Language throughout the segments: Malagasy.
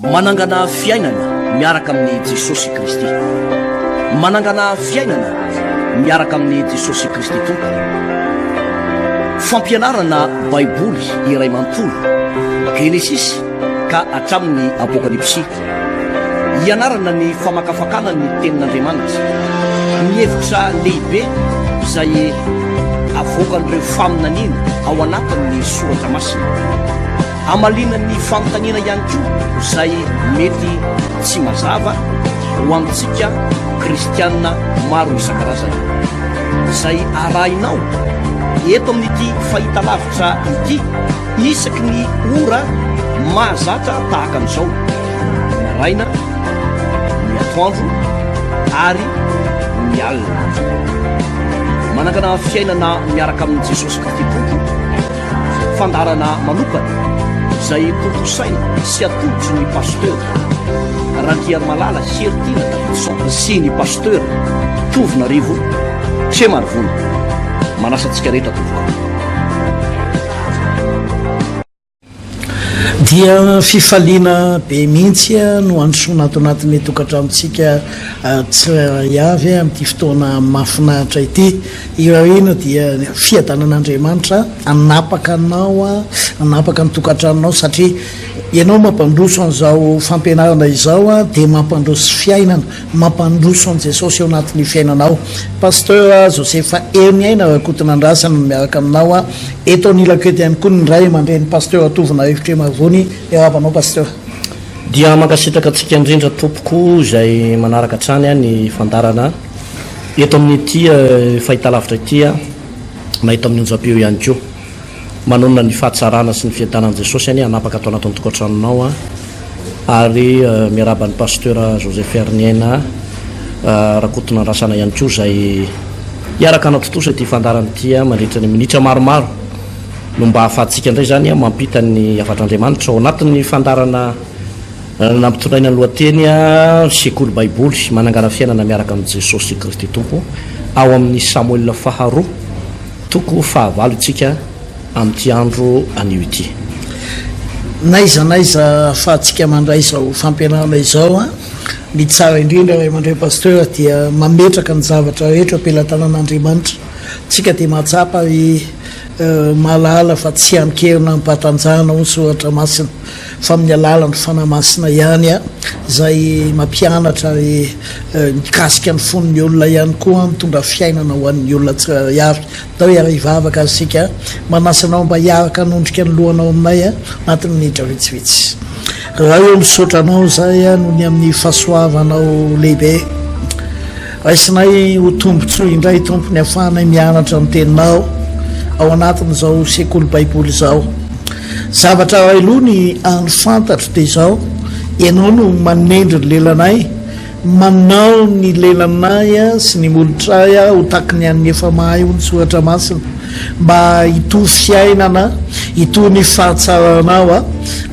Manangana fiainana miaraka amin'i Jesosy Kristy. Manangana fiainana miaraka amin'i Jesosy Kristy Tompo. Fampianarana Baiboly iray manontolo, Genesisy ka hatramin'ny Apokalypsy. Hianarana ny famakafakana ny Tenin'Andriamanitra, ny hevitra lehibe izay avoakan'ireo faminaniana ao anatin'ny Soratra Masina. Hamaliana ny fanontaniana ihany koa izay mety tsy mazava ho antsika kristiana maro isan-karazany. Izay arahinao eto amin'ity fahitalavitra ity isaky ny ora mahazatra tahaka an'izao, ny maraina, ny atoandro ary ny alina. Manangana fiainana miaraka amin'i Jesosy Kristy Tompo. Fandaharana manokana izay tontosaina sy atolotry ny Pasteur Randriarimalala Heritiana Davidson sy ny Pasteur Tovonarivo Tremarivony. Manasa antsika rehetra tompoko. Dia fifaliana be mihitsy no androsoana ato anatin'ny tokantranontsika tsirairay avy amin'ity fotoana mahafinaritra ity. Irariana dia fiadanan'Andriamanitra hanapaka anao, hanapaka ny tokantranonao satria ianao mampandroso an'izao fampianarana izao dia mampandroso fiainana, mampandroso an'i Jesosy eo anatin'ny fiainanao. Pasteur Joseph Heriniaina Rakotonandrasana no miaraka aminao eto anilako eto ihany koa ny ray aman-dreny Pasteur Tovonarivo Tremavony. Miarahaba anao Pasteur. Dia mankasitraka antsika indrindra tompoko izay manaraka hatrany ny fandaharana. Eto amin'ity fahitalavitra ity na eto amin'ny onjam-peo ihany koa. Manonona ny fahatsarana sy ny fiadanan'i Jesosy anie hanapaka ato anatin'ny tokantranonao ary miarahaba an'i Pasteur Joseph Heriniaina Rakotonandrasana ihany koa izay hiaraka hanatontosa ity fandaharana ity mandritra ny minitra maromaro no mba hahafahantsika indray izany mampita ny hafatr'Andriamanitra ao anatin'ny fandaharana Nampitondraina ny lohateny Sekoly Baiboly Manangana Fiainana Miaraka Amin'i Jesosy Kristy Tompo ao amin'ny Samoela Faharoa toko fahavalo isika amin'ity andro anio ity. N'aiza n'aiza ahafahantsika mandray izao fampianarana izao, ny tsara indrindra ray aman-dreny Pasteur dia mametraka ny zavatra rehetra eo am-pelatanan'Andriamanitra. Tsika dia mahatsapa ary mahalala fa tsy an-kerina amim-pahatanjahana hoy ny Soratra Masina. fa amin'ny alalan'ny Fanahy Masina ihany izay mampianatra ary mikasika ny fon'ny olona ihany koa, mitondra fiainana ho an'ny olona tsirairay avy. Ndao hiara-hivavaka ary isika. Manasa anao mba hiaraka hanondrika ny lohanao aminay anatin'ny minitra vitsivitsy. Ray ô, misaotra Anao izahay noho ny amin'ny fahasoavanao lehibe. Raisinay ho tombontsoa indray, Tompo, ny ahafahanay mianatra ny Teninao ao anatin'izao sekoly Baiboly izao. Zavatra iray aloha ny any fantatro dia izao, ianao no manendry ny lelanay, manao ny lelanay sy ny molotray ho taky ny an'ny efa mahay hoy ny soratra masina, mba hitohy fiainana, hitohy ny fahatsaranao,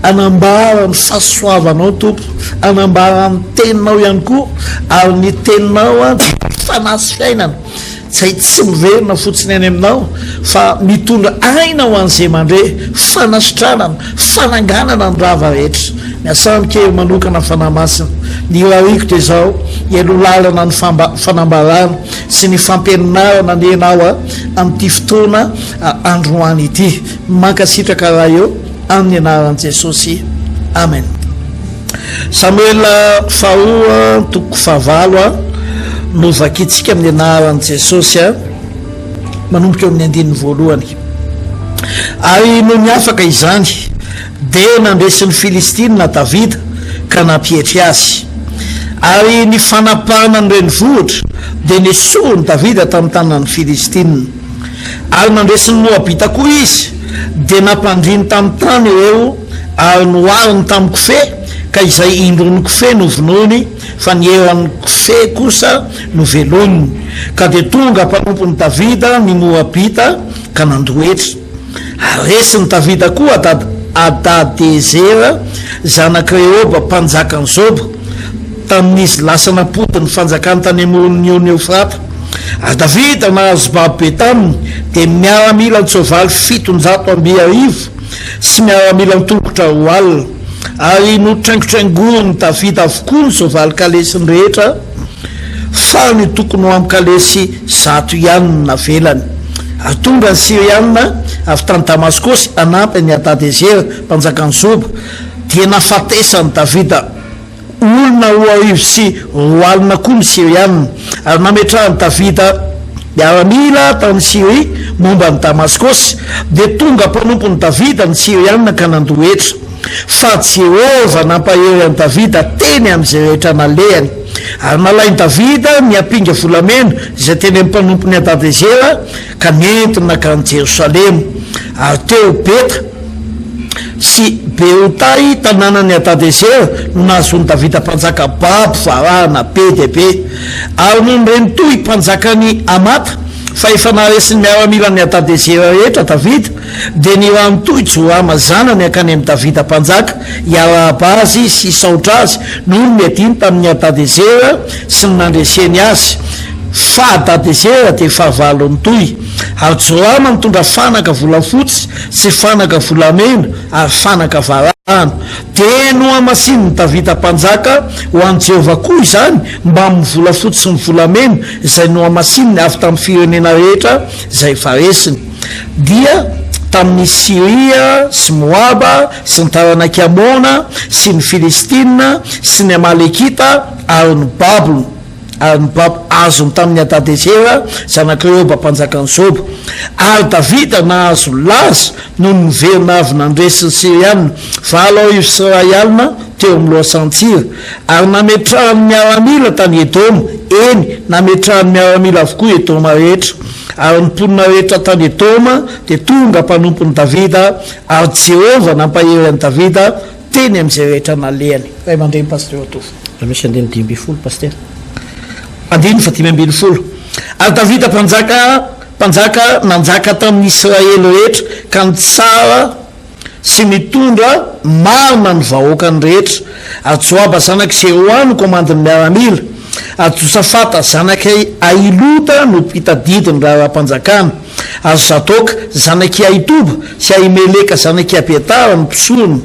hanambara ny fahasoavanao Tompo, hanambara ny teninao ihany koa, ary ny teninao dia fanahy sy fiainana. Izay tsy miverina fotsiny any aminao fa mitondra aina ho an'izay mandre, fanasitranana, fananganana ny rava rehetra. Miasa amin-kery manokana Fanahy Masina. Ny irariako dia izao, hialoha lalana ny fanambarana sy ny fampianarana anie ianao amin'ity fotoana androany ity. Mankasitraka Ray ô, amin'ny anaran'i Jesosy. Amen. Samoela faharoa toko fahavalo no vakintsika amin'ny anaran'i Jesosy manomboka eo amin'ny andininy voalohany. Ary nony afaka izany, dia nandresy ny Filistina Davida ka nampietry azy. Ary ny fanapahana ny renivohitra dia nesorin'i Davida tamin'ny tanan'ny Filistina. Ary nandresy ny Moabita koa izy, dia nampandriny tamin'ny tany ireo ary nohariny tamin'ny kofehy, ka izay indron'ny kofehy novonoiny, fa ny eran'ny kofehy kosa novelominy. Ka dia tonga mpanompon'i Davida ny Moabita ka nandoa hetra. Ary resin'i Davida koa Hadadezera, zanak'i Rehoba, mpanjakan'i Zoba, tamin'izy lasa nampody ny fanjakany tany amoron'ny ony Eofrata. Ary Davida nahazo babo be taminy, dia miaramila an-tsoavaly 12 sy miaramila an-tongotra 20. Ary notraingotraingorin'i Davida avokoa ny soavaly kalesiny rehetra, fa ny tokony ho amin-kalesy zato ihany no navelany. Ary tonga ny Syriana avy tany Damaskosy hanampy an'i Hadadezera, mpanjakan'i Zoba, dia nafatesan'i Davida olona 2200 koa ny Syriana. Ary nametrahan'i Davida miaramila tany Syria momba an'i Damaskosy, dia tonga mpanompon'i Davida ny Syriana ka nandoa hetra. Fa Jehovah nampahery an'i Davida teny amin'izay rehetra nalehany. Ary nalain'i Davida ny ampinga volamena izay teny amin'ny mpanompon'i Hadadezera, ka nentiny nankany Jerosalema. Ary teo Beta sy Beotahy, tanànan'i Hadadezera, no nahazoan'i Davida mpanjaka babo varahana be dia be. Ary nony ren'i Toy mpanjakan'i Hamata fa efa naharesy ny miaramilan'i Hadadezera rehetra Davida, Dia nirantoy Jorama zanany hankany amin'i Davida mpanjaka hiarahaba azy sy hisaotra azy noho ny niadiany tamin'i Hadadezera sy ny nandreseny azy, fa Hadadezera dia fahavalon'i Toy. Ary Jorama nitondra fanaka volafotsy sy fanaka volamena ary fanaka varahana. Dia nohamasinin'i Davida mpanjaka ho an'i Jehovah koa izany mbamin'ny volafotsy sy ny volamena izay nohamasininy avy tamin'ny firenena rehetra izay efa resiny. Dia tamin'i Syria sy Moaba sy ny taranak'i Amona sy ny Filistina sy ny Amalekita ary ny babony, ary ny babo azony tamin'i Hadadezera zanak'i Rehoba mpanjakan'i Zoba. Ary Davida nahazo laza nony niverina avy nandresy ny Syriana 2008 teo amin'ny lohasahan-tsira, ary nametrahany miaramila tany Edoma, eny, nametrahany miaramila avokoa Edoma rehetra. Ary ny mponina rehetra tany Edoma dia tonga mpanompon'i Davida, ary Jehovah nampahery an'i Davida teny amin'izay rehetra nalehany. Ray aman-dreny Pasteur Tovo. Raha misy andininy 15 Pasitera. Andininy fahadimy ambin'ny folo. Ary Davida mpanjaka mpanjaka nanjaka tamin'ny Israely rehetra ka nitsara sy nitondra marina ny vahoakany rehetra. Ary Joaba zanak'i Zeroa no komandin'ny miaramila, ary Josafata zanak'i Ahilota no mpitadidy ny raharaham-panjakana, ary Zadoka zanak'i Ahitoba sy Ahimeleka zanak'i Abiatara no mpisorona,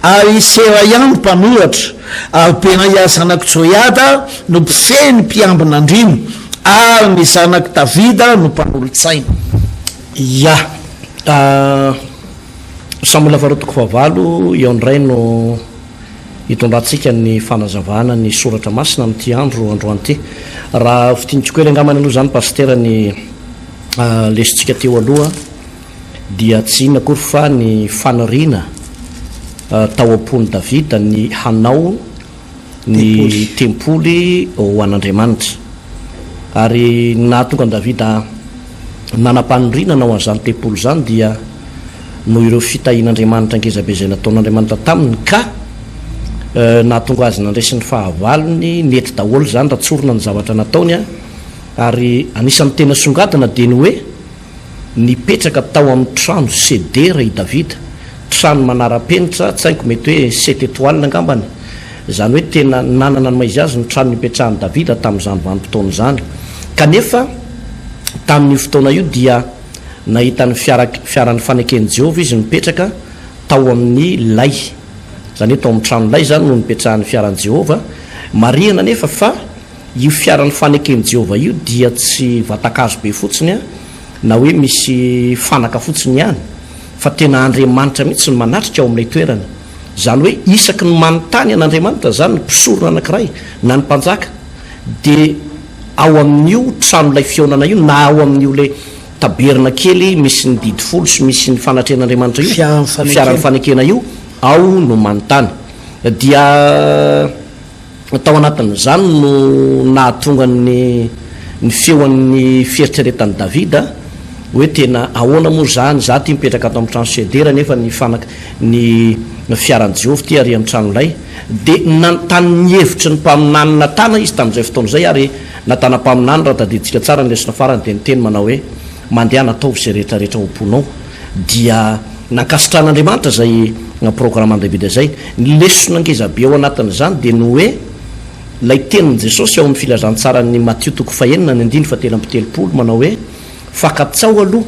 ary Seraia no mpanoratra, ary Benaia zanak'i Joiada no mpifehy ny mpiambina andriana, ary ny zanak'i Davida no mpanolo-tsaina. Ya. Samoela faharoa toko fahavalo, eo indray no hitondrantsika ny fanazavana ny soratra masina amin'ity andro androany ity. Raha fintiniko kely angambany aloha izany Pasitera ny lesontsika teo aloha dia tsy inona akory fa ny faniriana tao am-pon'i Davida ny hanao ny tempoly ho an'Andriamanitra. Ary ny nahatonga an'i Davida nanam-paniriana hanao an'izany tempoly izany dia noho ireo fitahian'Andriamanitra ngezabe izay nataon'Andriamanitra taminy ka nahatonga azy nandresy ny fahavalony, nety daholo izany raha tsorina ny zavatra nataony, ary anisan'ny tena songadina dia ny hoe Nipetraka tao amin'ny trano sedera i Davida, trano manara-penitra, tsy haiko, mety hoe sept étoiles angambany. Izany hoe tena nanana ny maha-izy azy ny trano nipetrahan'i Davida tamin'izany vanim-potoana izany. Kanefa, tamin'io fotoana io dia nahita ny fiara, fiaran'ny faneken'i Jehovah izy nipetraka tao amin'ny lay. Izany hoe tao amin'ny trano lay izany no nipetrahan'ny fiaran'i Jehovah. Marihana anefa fa Io fiaran'ny faneken'i Jehovah io dia tsy vatan-kazo be fotsiny na hoe misy fanaka fotsiny ihany, fa tena Andriamanitra mihitsy no manatrika ao amin'ilay toerana. Izany hoe isaky ny manontany an'Andriamanitra izany ny mpisorona anankiray na ny mpanjaka, dia ao amin'io tranolay fihaonana io na ao amin'io ilay tabernakely misy ny didy folo sy misy ny fanatrehan'Andriamanitra io, fiaran'ny fanekena io, ao no manontany. Dia. Tao anatin'izany no nahatonga ny ny feon'ny fieritreretan'i Davida hoe tena ahoana moa izany, izaho ity mipetraka ato amin'ny trano sedera nefa ny fanak ny fiaran'i Jehovah ity ary amin'ny tranolay. Dia nanontany ny hevitry ny mpaminany Natana izy tamin'izay fotoana izay, ary Natana mpaminany, raha tadidintsika tsara ny lesona farany, dia niteny manao hoe, Mandehana ataovy izay rehetra rehetra ao am-ponao. Dia nankasitrahan'Andriamanitra izay programan'i Davida izay. Ny lesona ngezabe ao anatin'izany dia ny hoe ilay tenin'i Jesosy ao amin'ny filazantsaran'i Matio toko fahenina ny andininy fahatelo amby telopolo manao hoe, Fa katsaho aloha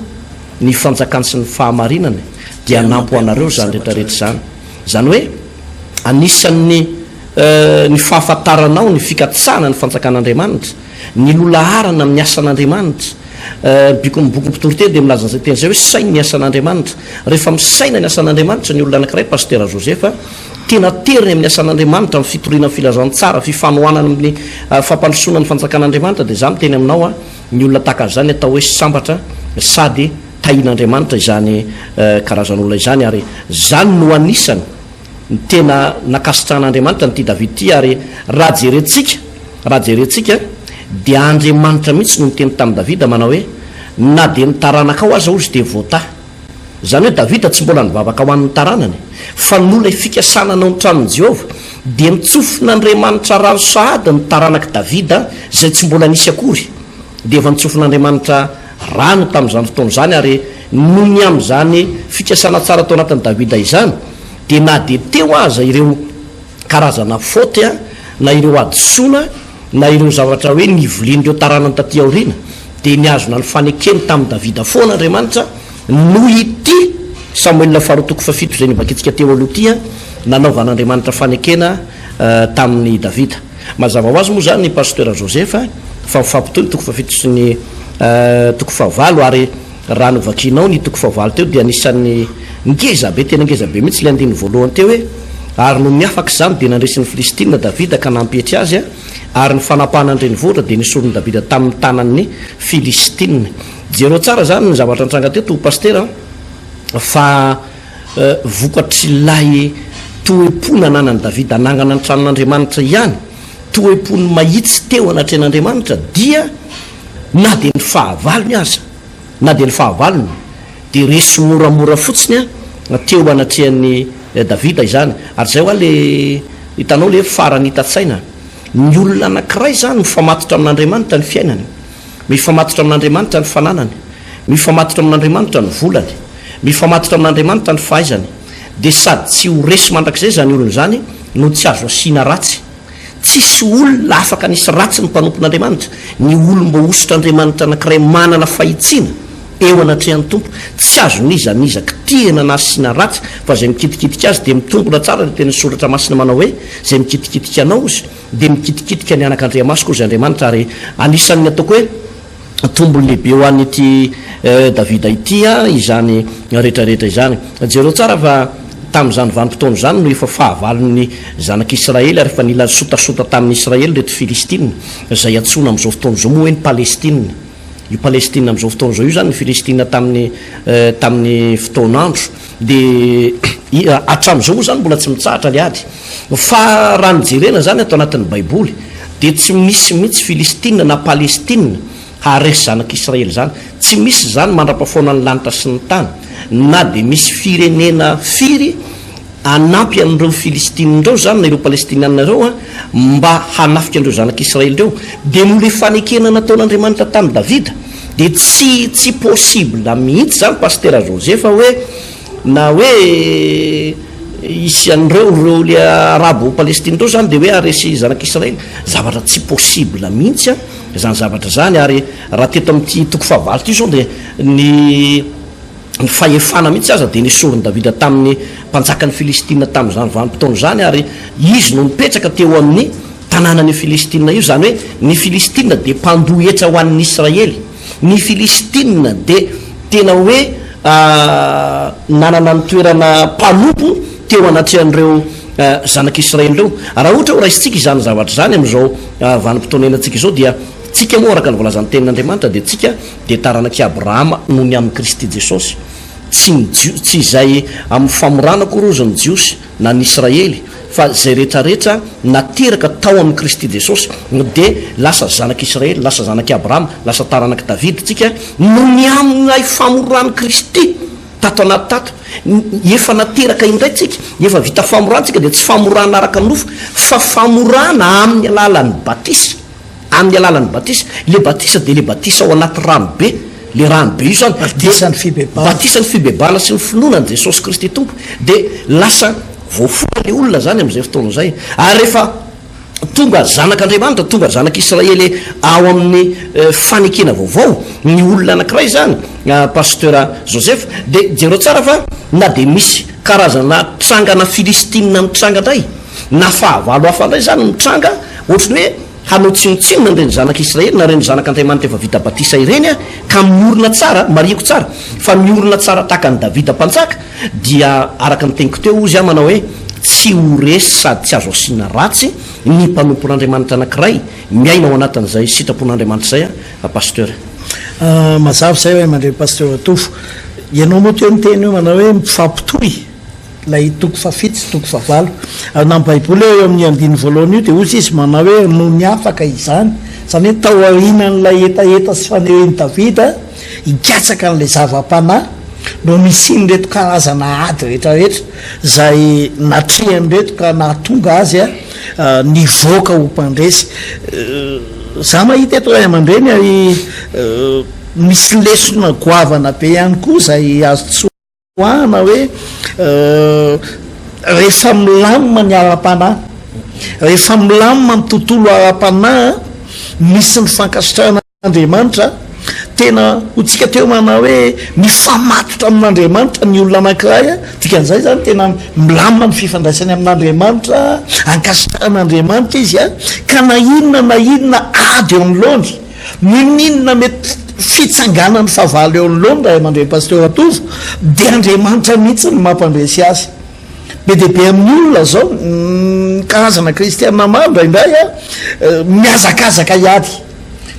ny fanjakany sy ny fahamarinany dia hanampy ho anareo izany rehetra rehetra izany. Izany hoe. Anisan'ny ny fahafantaranao ny fikatsahana ny fanjakan'Andriamanitra, ny loha-laharana amin'ny asan'Andriamanitra. Ny bokin'ny bokin'ny Mpitoriteny dia milaza an'izay teny izay hoe saino ny asan'Andriamanitra. Rehefa misaina ny asan'Andriamanitra ny olona anankiray, Pasitera Joseph, tena teriny amin'ny asan'Andriamanitra, amin'ny fitoriana ny filazantsara, fifanohanana amin'ny fampandrosoana ny fanjakan'Andriamanitra, dia izaho miteny aminao, ny olona tahaka an'izany atao hoe sambatra sady tahian'Andriamanitra izany karazan'olona izany, ary izany no anisany ny tena nankasitrahan'Andriamanitra an'ity Davida ity, ary raha jerentsika, raha jerentsika, dia Andriamanitra mihitsy no niteny tamin'i Davida manao hoe, Na dia ny taranakao aza hozy dia voatahy. Izany hoe Davida tsy mbola nivavaka ho an'ny taranany, fa noho ilay fikasana hanao ny tranon'i Jehovah, dia nitsofin'Andriamanitra rano sahady ny taranak'i Davida izay tsy mbola nisy akory, dia efa nitsofin'Andriamanitra rano tamin'izany fotoana izany, ary noho ny amin'izany fikasana tsara tao anatin'i Davida izany, dia na dia teo aza ireo karazana faute na ireo hadisoana na ireo zavatra hoe nivilian'ireo taranany taty aoriana, dia nihazona ny fanekeny tamin'i Davida foana Andriamanitra, noho ity Samoela faharoa toko fahafito izay novakintsika teo aloha ity, nanaovan'Andriamanitra fanekena tamin'i Davida. Mazava ho azy moa izany Pasteur Joseph fa mifampitohy ny toko fahafito sy ny toko fahavalo ary raha novakianao ny toko fahavalo teo dia anisan'ny ngeza be, tena ngeza be mihitsy ilay andininy voalohany teo hoe, Ary nony afaka izany dia nandresy ny Filistina Davida ka nampietry azy, ary ny fanapahana ny renivohitra dia nesorin'i Davida tamin'ny tanan'ny Filistina. Jereo tsara izany ny zavatra nitranga teto Pasitera fa Vokatr'ilay toe-po nananan'i Davida hanangana ny tranon'Andriamanitra ihany, toe-pony mahitsy teo anatrehan'Andriamanitra, dia na dia ny fahavalony aza, na dia ny fahavalony, dia resy moramora fotsiny teo anatrehan'i Davida izany. Ary izay hoa le, hitanao le faranita-tsaina. Ny olona anankiray izany mifamatotra amin'Andriamanitra ny fiainany. Mifamatotra amin'Andriamanitra ny fananany, mifamatotra amin'Andriamanitra ny volany, mifamatotra amin'Andriamanitra ny fahaizany, dia sady tsy ho resy mandrakizay izany olona izany no tsy azo asiana ratsy. Tsisy olona afaka hanisy ratsy ny mpanompon'Andriamanitra, ny olom-boahosotr'Andriamanitra anankiray manana fahitsiana eo anatrehan'ny Tompo, tsy azon'iza n'iza kitihina na asiana ratsy, fa izay mikitikitika azy dia mitombina tsara ilay tenin'ny Soratra Masina manao hoe, Izay mikitikitika anao, hozy, dia mikitikitika ny anak'Andriamasoko hozy Andriamanitra ary anisan'ny ataoko hoe tombony lehibe ho an'ity Davida ity izany rehetra rehetra izany. Jereo tsara fa tamin'izany vanim-potoana izany no efa fahavalon'ny zanak'Israely ary efa nila nisotasota tamin'ny Israely ireto Filistina izay antsoina amin'izao fotoana izao moa hoe ny Palestina. Io Palestina amin'izao fotoana izao io izany ny Filistina tamin'ny tamin'ny fotoan'andro dia hatramin'izao moa izany mbola tsy mitsahatra ny ady. Fa raha ny jerena izany ato anatin'ny Baiboly dia tsy misy mihitsy Filistina na Palestina haharesy zanak'Israely izany. Tsy misy izany mandra-pahafoana ny lanitra sy ny tany. Na dia misy firenena firy hanampy an'ireo Filistina ireo izany na ireo Palestiniana ireo mba hanafika an'ireo zanak'Israely ireo dia noho ilay fanekena nataon'Andriamanitra tamin'i Davida dia tsy tsy possible mihitsy izany Pasitera Joseph hoe Na hoe hisy an'ireo ireo le arabo palestine ireo zany de hoe haharesy zanak'Israely, zavatra tsy possible mihitsy an, izany zavatra izany, ary raha teto amin'ity toko fahavalo ity zao de ny ny fahefana mihitsy aza de nesorin'i Davida tamin'ny mpanjakan'ny Filistina tamin'izany vanim-potoana izany, ary izy no nipetraka teo amin'ny tanànan'io Filistina io, izany hoe ny Filistina dia mpandoa hetra ho an'ny Israely. Ny Filistina dia tena hoe nanana ny toerana mpanompo teo anatrehan'ireo zanak'Israely ireo. Raha ohatra ho raisintsika izany zavatra izany amin'izao vanim-potoana iainantsika izao dia tsika moa araka ny voalazan'ny tenin'Andriamanitra dia tsika dia taranak'i Abrahama noho ny amin'i Kristy Jesosy. Tsy ny Jio, tsy izay amin'ny famorana akory hozy ny Jiosy na ny Israely, fa izay rehetrarehetra nateraka tao amin'i Kristy Jesosy dia lasa zanak'Israely, lasa zanak'i Abrahama, lasa taranak'i Davida isika noho ny amin'ilay famoran'i Kristy tato anaty tato. Efa nateraka indray tsika, efa vita famorana tsika dia tsy famorana araka ny nofo fa famorana amin'ny alalan'ny batisa. Amin'ny alalan'ny batisa. Ilay batisa dia ilay batisa ao anaty rano be. Ilay rano be io izany dia Batisan'ny fibebahana. Batisan'ny fibebahana sy ny finoana an'i Jesosy Kristy Tompo. Dia lasa voafoha ilay olona izany amin'izay fotoana izay. Ary rehefa tonga zanak'Andriamanitra, tonga zanak'Israely ao amin'ny fanekena vaovao ny olona anankiray izany, Pasteur Joseph, dia jereo tsara fa na dia misy. karazana trangana Filistinina mitranga indray, na fahavalo hafa indray izany mitranga, ohatry ny hoe hanao tsinontsinona an'ireny zanak'Israely na ireny zanak'Andriamanitra efa vita batisa ireny, ka miorina tsara, marihiko tsara, fa miorina tsara tahaka an'i Davida mpanjaka, dia araka ny teniko teo hozy aho manao hoe, tsy ho resy sady tsy azo asiana ratsy ny mpanompon'Andriamanitra anankiray miaina ao anatin'izay sitrapon'Andriamanitra izay a Pasteur. Mazava izay ray aman-dreny Pasteur Tovo. Ianao moa teo niteny hoe manao hoe mifampitohy ilay toko fahafito sy toko fahavalo. Ary na ny baiboly eo amin'ny andininy voalohany io dia hozy izy manao hoe nony afaka izany. Izany hoe tao aorianan'ilay hetaheta sy fanirian'i Davida hikatsaka an'ilay zava-panahy no nisian'ireto karazana ady rehetrarehetra izay natrehan'ireto ka nahatonga azy nivoaka ho mpandresy. Za mahita eto ray aman-dreny ary misy lesona goavana be ihany koa izay azo tsoahana hoe rehefa milamina ny ara-panahy, rehefa milamina ny tontolo ara-panahy, misy ny fankasitrahana Andriamanitra, tena ho tsika teo manao hoe mifamatotra amin'Andriamanitra ny olona anankiray, dikan'izay zany tena milamina ny fifandraisany amin'Andriamanitra, ankasitrahan'Andriamanitra izy a, ka na inona na inona ady eo anoloany, n'inon'inona mety fitsanganan'ny fahavalo eo anoloany ray aman-dreny Pasteur Tovo, dia Andriamanitra mihitsy no mampandresy azy. Be dia be amin'ny olona izao, ny karazana kristiana maro indraindray a, mihazakazaka hiady.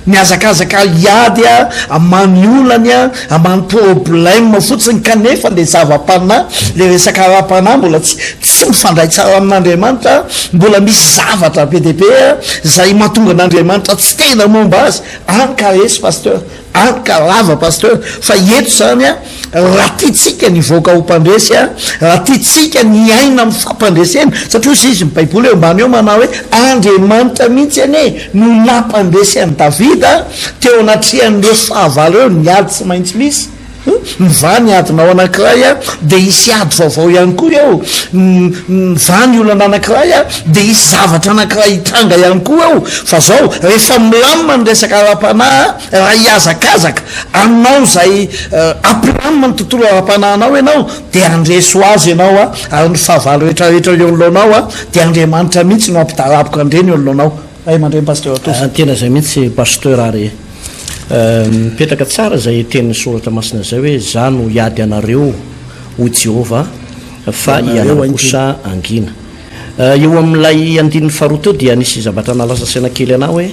Mihazakazaka hiady a, amany olany a, amany problème fotsiny kanefa le zava-panahy, le resaka ara-panahy mbola tsy tsy mifandray tsara amin'Andriamanitra, mbola misy zavatra be dia be a, izay mahatonga an'Andriamanitra tsy tena momba azy, any ka resy Pasteur. Any ka lava Pasteur fa eto zany a raha tiantsika ny hivoaka ho mpandresy a, raha tiantsika ny hiaina amin'ny fampandresena, satria hozy izy ny baiboly eo ambany eo manao hoe Andriamanitra mihitsy anie no nampandresy an'i Davida teo anatrehan'ireo fahavalo ireo, ny ady tsy maintsy misy. Mivaha ny adinao anankiray dia hisy ady vaovao ihany koa eo. Mivaha ny olana anankiray dia hisy zavatra anankiray hitranga ihany koa eo. Fa zao, rehefa milamina ny resaka ara-panahy, raha hihazakazaka hanao izay hampilamina ny tontolo ara-panahinao ianao, dia handresy ho azy ianao, ary ny fahavalo rehetra rehetra eo anoloanao dia Andriamanitra mihitsy no hampidaraboka an'ireny eo anoloanao. Ray aman-dreny Pasteur Tosa. Tena izay mihitsy Pasteur ary mipetraka tsara izay tenin'ny soratra masina izay hoe za no hiady anareo hoy Jehovah fa ianareo kosa hangina. Eo amin'ilay andininy faharoa teo dia nisy zavatra nahalasa saina kely anah hoe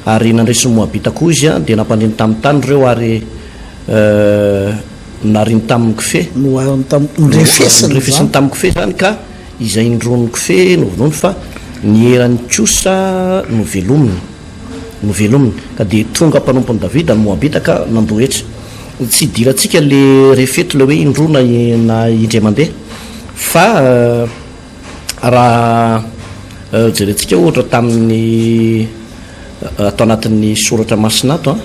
ary nandresy ny Moabita koa izy dia nampandriny tamin'ny tany ireo ary nariny tamin'ny kofehy. Norefesiny tamin'ny kofehy izany ka Izay noroan'ny kofehy novonoiny fa ny erany kosa novelominy, novelominy. Ka dia tonga mpanompon'i Davida ny Moabita ka nandoa hetra. Tsy idirantsika le refeto le hoe indroa na na indray mandeha fa raha jerentsika ohatra tamin'ny ato anatin'ny soratra masina ato an,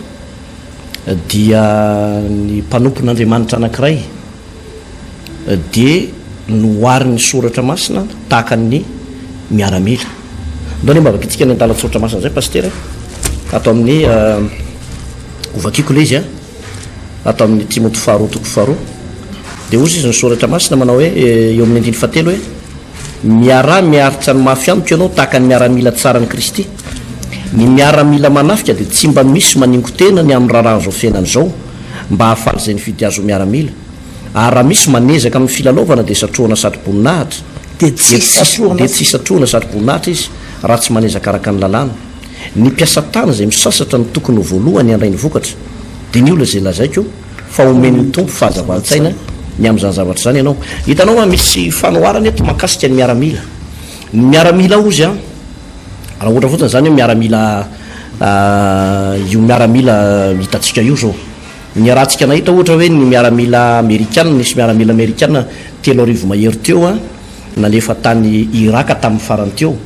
dia ny mpanompon'Andriamanitra anankiray, dia noharin'ny Soratra Masina tahaka ny miaramila. Ndao anie mba vakintsika ny andalan-tsoratra masina izay Pasitera e. Ato amin'ny hovakiko ilay izy a. Ato amin'ny Timoty faharoa toko faharoa. Dia hozy izy ny Soratra Masina manao hoe eo amin'ny andininy fahatelo hoe Miaraha miaritra ny mafy amiko ianao tahaka ny miaramila tsaran'i Kristy. Ny miaramila manafika dia tsy mba misy maningo-tena ny amin'ny raharahan'izao fiainana izao, mba hahafaly izay nifidy azy ho miaramila. Ary raha misy manezaka amin'ny filalaovana dia satrohana satroboninahitra, Dia tsy satrohana dia tsy satrohana satroboninahitra izy raha tsy manezaka araka ny lalàna. Ny mpiasa tany izay misasatra no tokony ho voalohany handray ny vokatra. Diniho ilay izay lazaiko fa homen'ny Tompo fahazavan-tsaina ny amin'izany zavatra izany ianao. Hitanao fa misy fanoharana eto mahakasika ny miaramila. Ny miaramila hozy an, raha ohatra fotsiny izany hoe miaramila io miaramila hitantsika io izao. Niarahantsika nahita ohatra hoe ny miaramila amerikana, nisy miaramila amerikana 3000 mahery teo nalefa tany Iraka tamin'ny farany teo,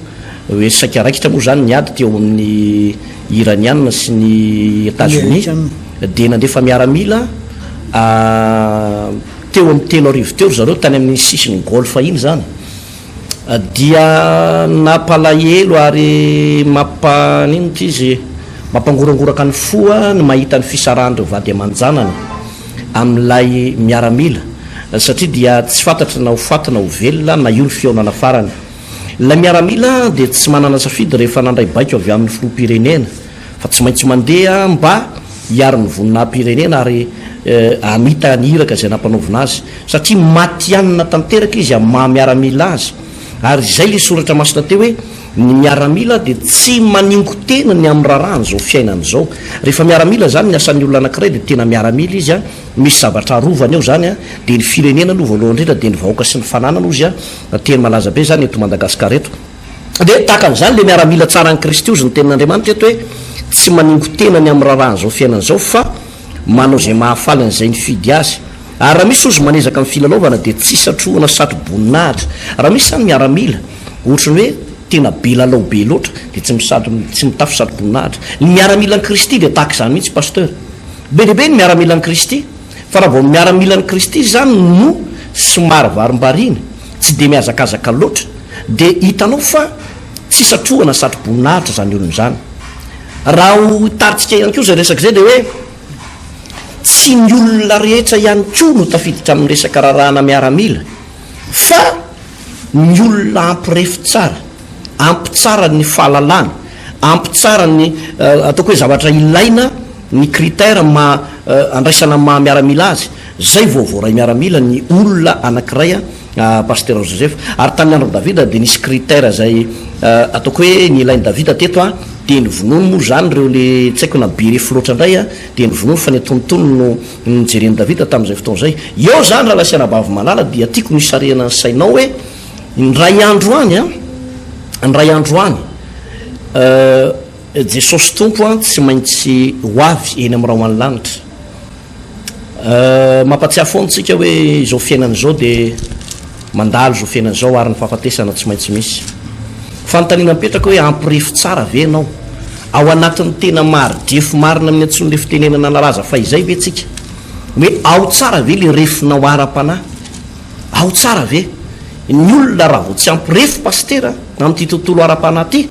hoe saika raikitra moa izany ny ady teo amin'ny Iraniana sy ny Etazonia, dia nandefa miaramila teo amin'ny 3000 teo ry zareo tany amin'ny sisin'ny Golfe iny izany. Dia nampalahelo ary mampa inona ity izy mampangorangoraka ny fo ny mahita ny fisarahan'ireo vady aman-janany amin'ilay miaramila. Satria dia tsy fantatra na ho faty na ho velona na io ny fihaonana farany. Ilay miaramila dia tsy manana safidy rehefa nandray baiko avy amin'ny filoham-pirenena fa tsy maintsy mandeha mba hiaro ny voninahi-pirenena ary hamita ny iraka izay nampanaovina azy satria matihanina tanteraka izy amin'ny maha miaramila azy ary izay ilay soratra masina teo hoe ny miaramila dia tsy maningo-tena ny amin'ny raharahan'izao fiainana izao. Rehefa miaramila izany ny asan'ny olona anankiray dia tena miaramila izy Misy zavatra arovana eo zany a, dia ny firenena aloha voalohany indrindra dia ny vahoaka sy ny fananana ozy a, teny malaza be zany eto Madagascar eto. Dia tahaka an'izany le miaramila tsara an'i Kristy ozy ny tenin'Andriamanitra eto hoe tsy maningo-tena ny amin'ny raharahan'izao fiainana izao fa manao izay mahafaly an'izay nifidy azy. Ary raha misy ozy manezaka amin'ny filalaovana dia tsy satrohana satro-boninahitra. Raha misy zany miaramila ohatry ny hoe tena be lalao be loatra dia tsy misatro tsy mitafy satro-boninahitra. Ny miaramilan'i Kristy dia tahaka izany mihitsy Pasteur. Be dia be ny miaramilan'i Kristy, fa raha vao ny miaramilan'i Kristy izany no somary varimbariana, tsy dia mihazakazaka loatra, dia hitanao fa tsy satrohana satro-boninahitra izany olona izany. Raha ho hitaritsika ihany koa izay resaka izay dia hoe tsy ny olona rehetra ihany koa no tafiditra amin'ny resaka raharahana miaramila fa ny olona ampy refy tsara, ampy tsara ny fahalalana, ampy tsara ny ataoko hoe zavatra ilaina, ny critère maha andraisana ny maha miaramila azy, zay vao voaray miaramila ny olona anakiray Pasitera Joseph. Ary tamin'ny andron'i Davida dia nisy critère zay ataoko hoe nilain'i Davida teto an, dia novonoiny moa zany ireo le tsy haiko na be refy loatra indray an, dia novonoiny fa ny antonontonony no nojeren'i Davida tamin'izay fotoana izay. Eo izany rahalahy sy anabavy malala dia tiako ny hisarihana ny sainao hoe indray andro any an, indray andro any Jesosy Tompo an tsy maintsy ho avy eny amin'ny rahon'ny lanitra. Mampatsiahy foana tsika hoe izao fiainana izao dia mandalo izao fiainana izao ary ny fahafatesana tsy maintsy misy. Fanontaniana mipetraka hoe ampirefy tsara ve ianao? Ao anatin'ny tena mari-drefy marina amin'ny antsoin'ilay fitenenana nalaza fahizay ve tsika? Hoe ao tsara ve ilay refinao ara-panahy? Ao tsara ve? Ny olona raha vao tsy ampy refy pasitera amin'ity tontolo ara-panahy ity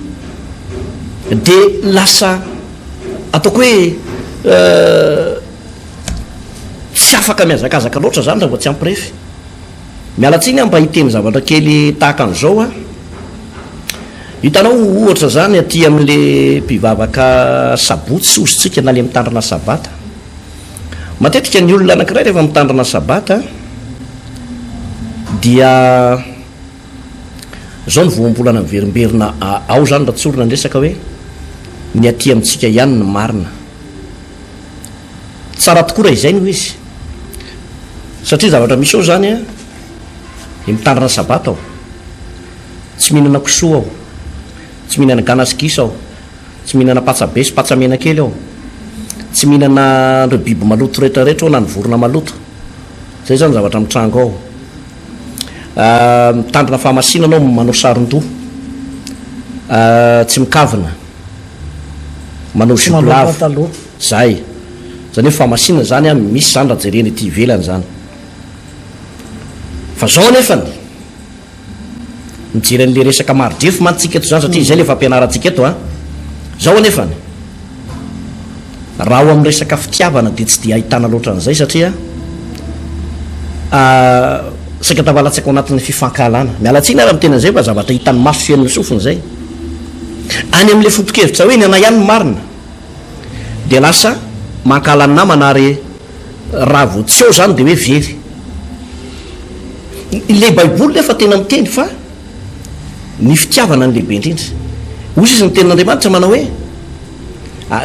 dia lasa ataoko hoe tsy afaka mihazakazaka loatra zany raha vao tsy ampy refy. Miala tsiny aho mba hiteny zavatra kely tahaka an'izao aho. Hitanao ohatra zany aty amin'le mpivavaka sabotsy hozy tsika na le mitandrina sabata. Matetika ny olona anankiray rehefa mitandrina sabata dia zao ny voambolana miverimberina ao zany raha tsorina ny resaka hoe ny aty amintsika ihany ny marina. Tsara tokoa raha izay no izy. Satria zavatra misy ao zany an, dia mitandrina sabata aho. Tsy mihinana kisoa aho. Tsy mihinana gana sy gisa aho. Tsy mihinana patsa be sy patsa mena kely aho. Tsy mihinana ireo biby maloto rehetra rehetra aho na ny vorona maloto. Izay zany zavatra mitranga ao. Mitandrina fahamasinana aho, manao saron-doha. Tsy mikavina. Manao Tsy jupe manao lava. pataloha. Zay. Zany hoe fahamasinana zany an, misy zany raha jerena ety ivelany zany. Fa zao anefany, mijery an'le resaka mari-drefy mantsy tsika eto zany satria izay le fampianarantsika eto an. Zao anefany, raha ao amin'ny resaka fitiavana dia tsy dia ahitana loatra an'izay satria saika tafalatsaka ao anatin'ny fifankahalana. Miala tsiny ary amin'ny teny an'izay fa zavatra hitan'ny maso sy henon'ny sofina izay. Any amin'ilay foto-kevitra hoe ny anay ihany no marina dia lasa mankahala ny namana ary raha vao tsy eo izany dia hoe very. Ilay baiboly nefa tena miteny fa ny fitiavana no lehibe indrindra. Hoy izy ny tenin'Andriamanitra manao hoe,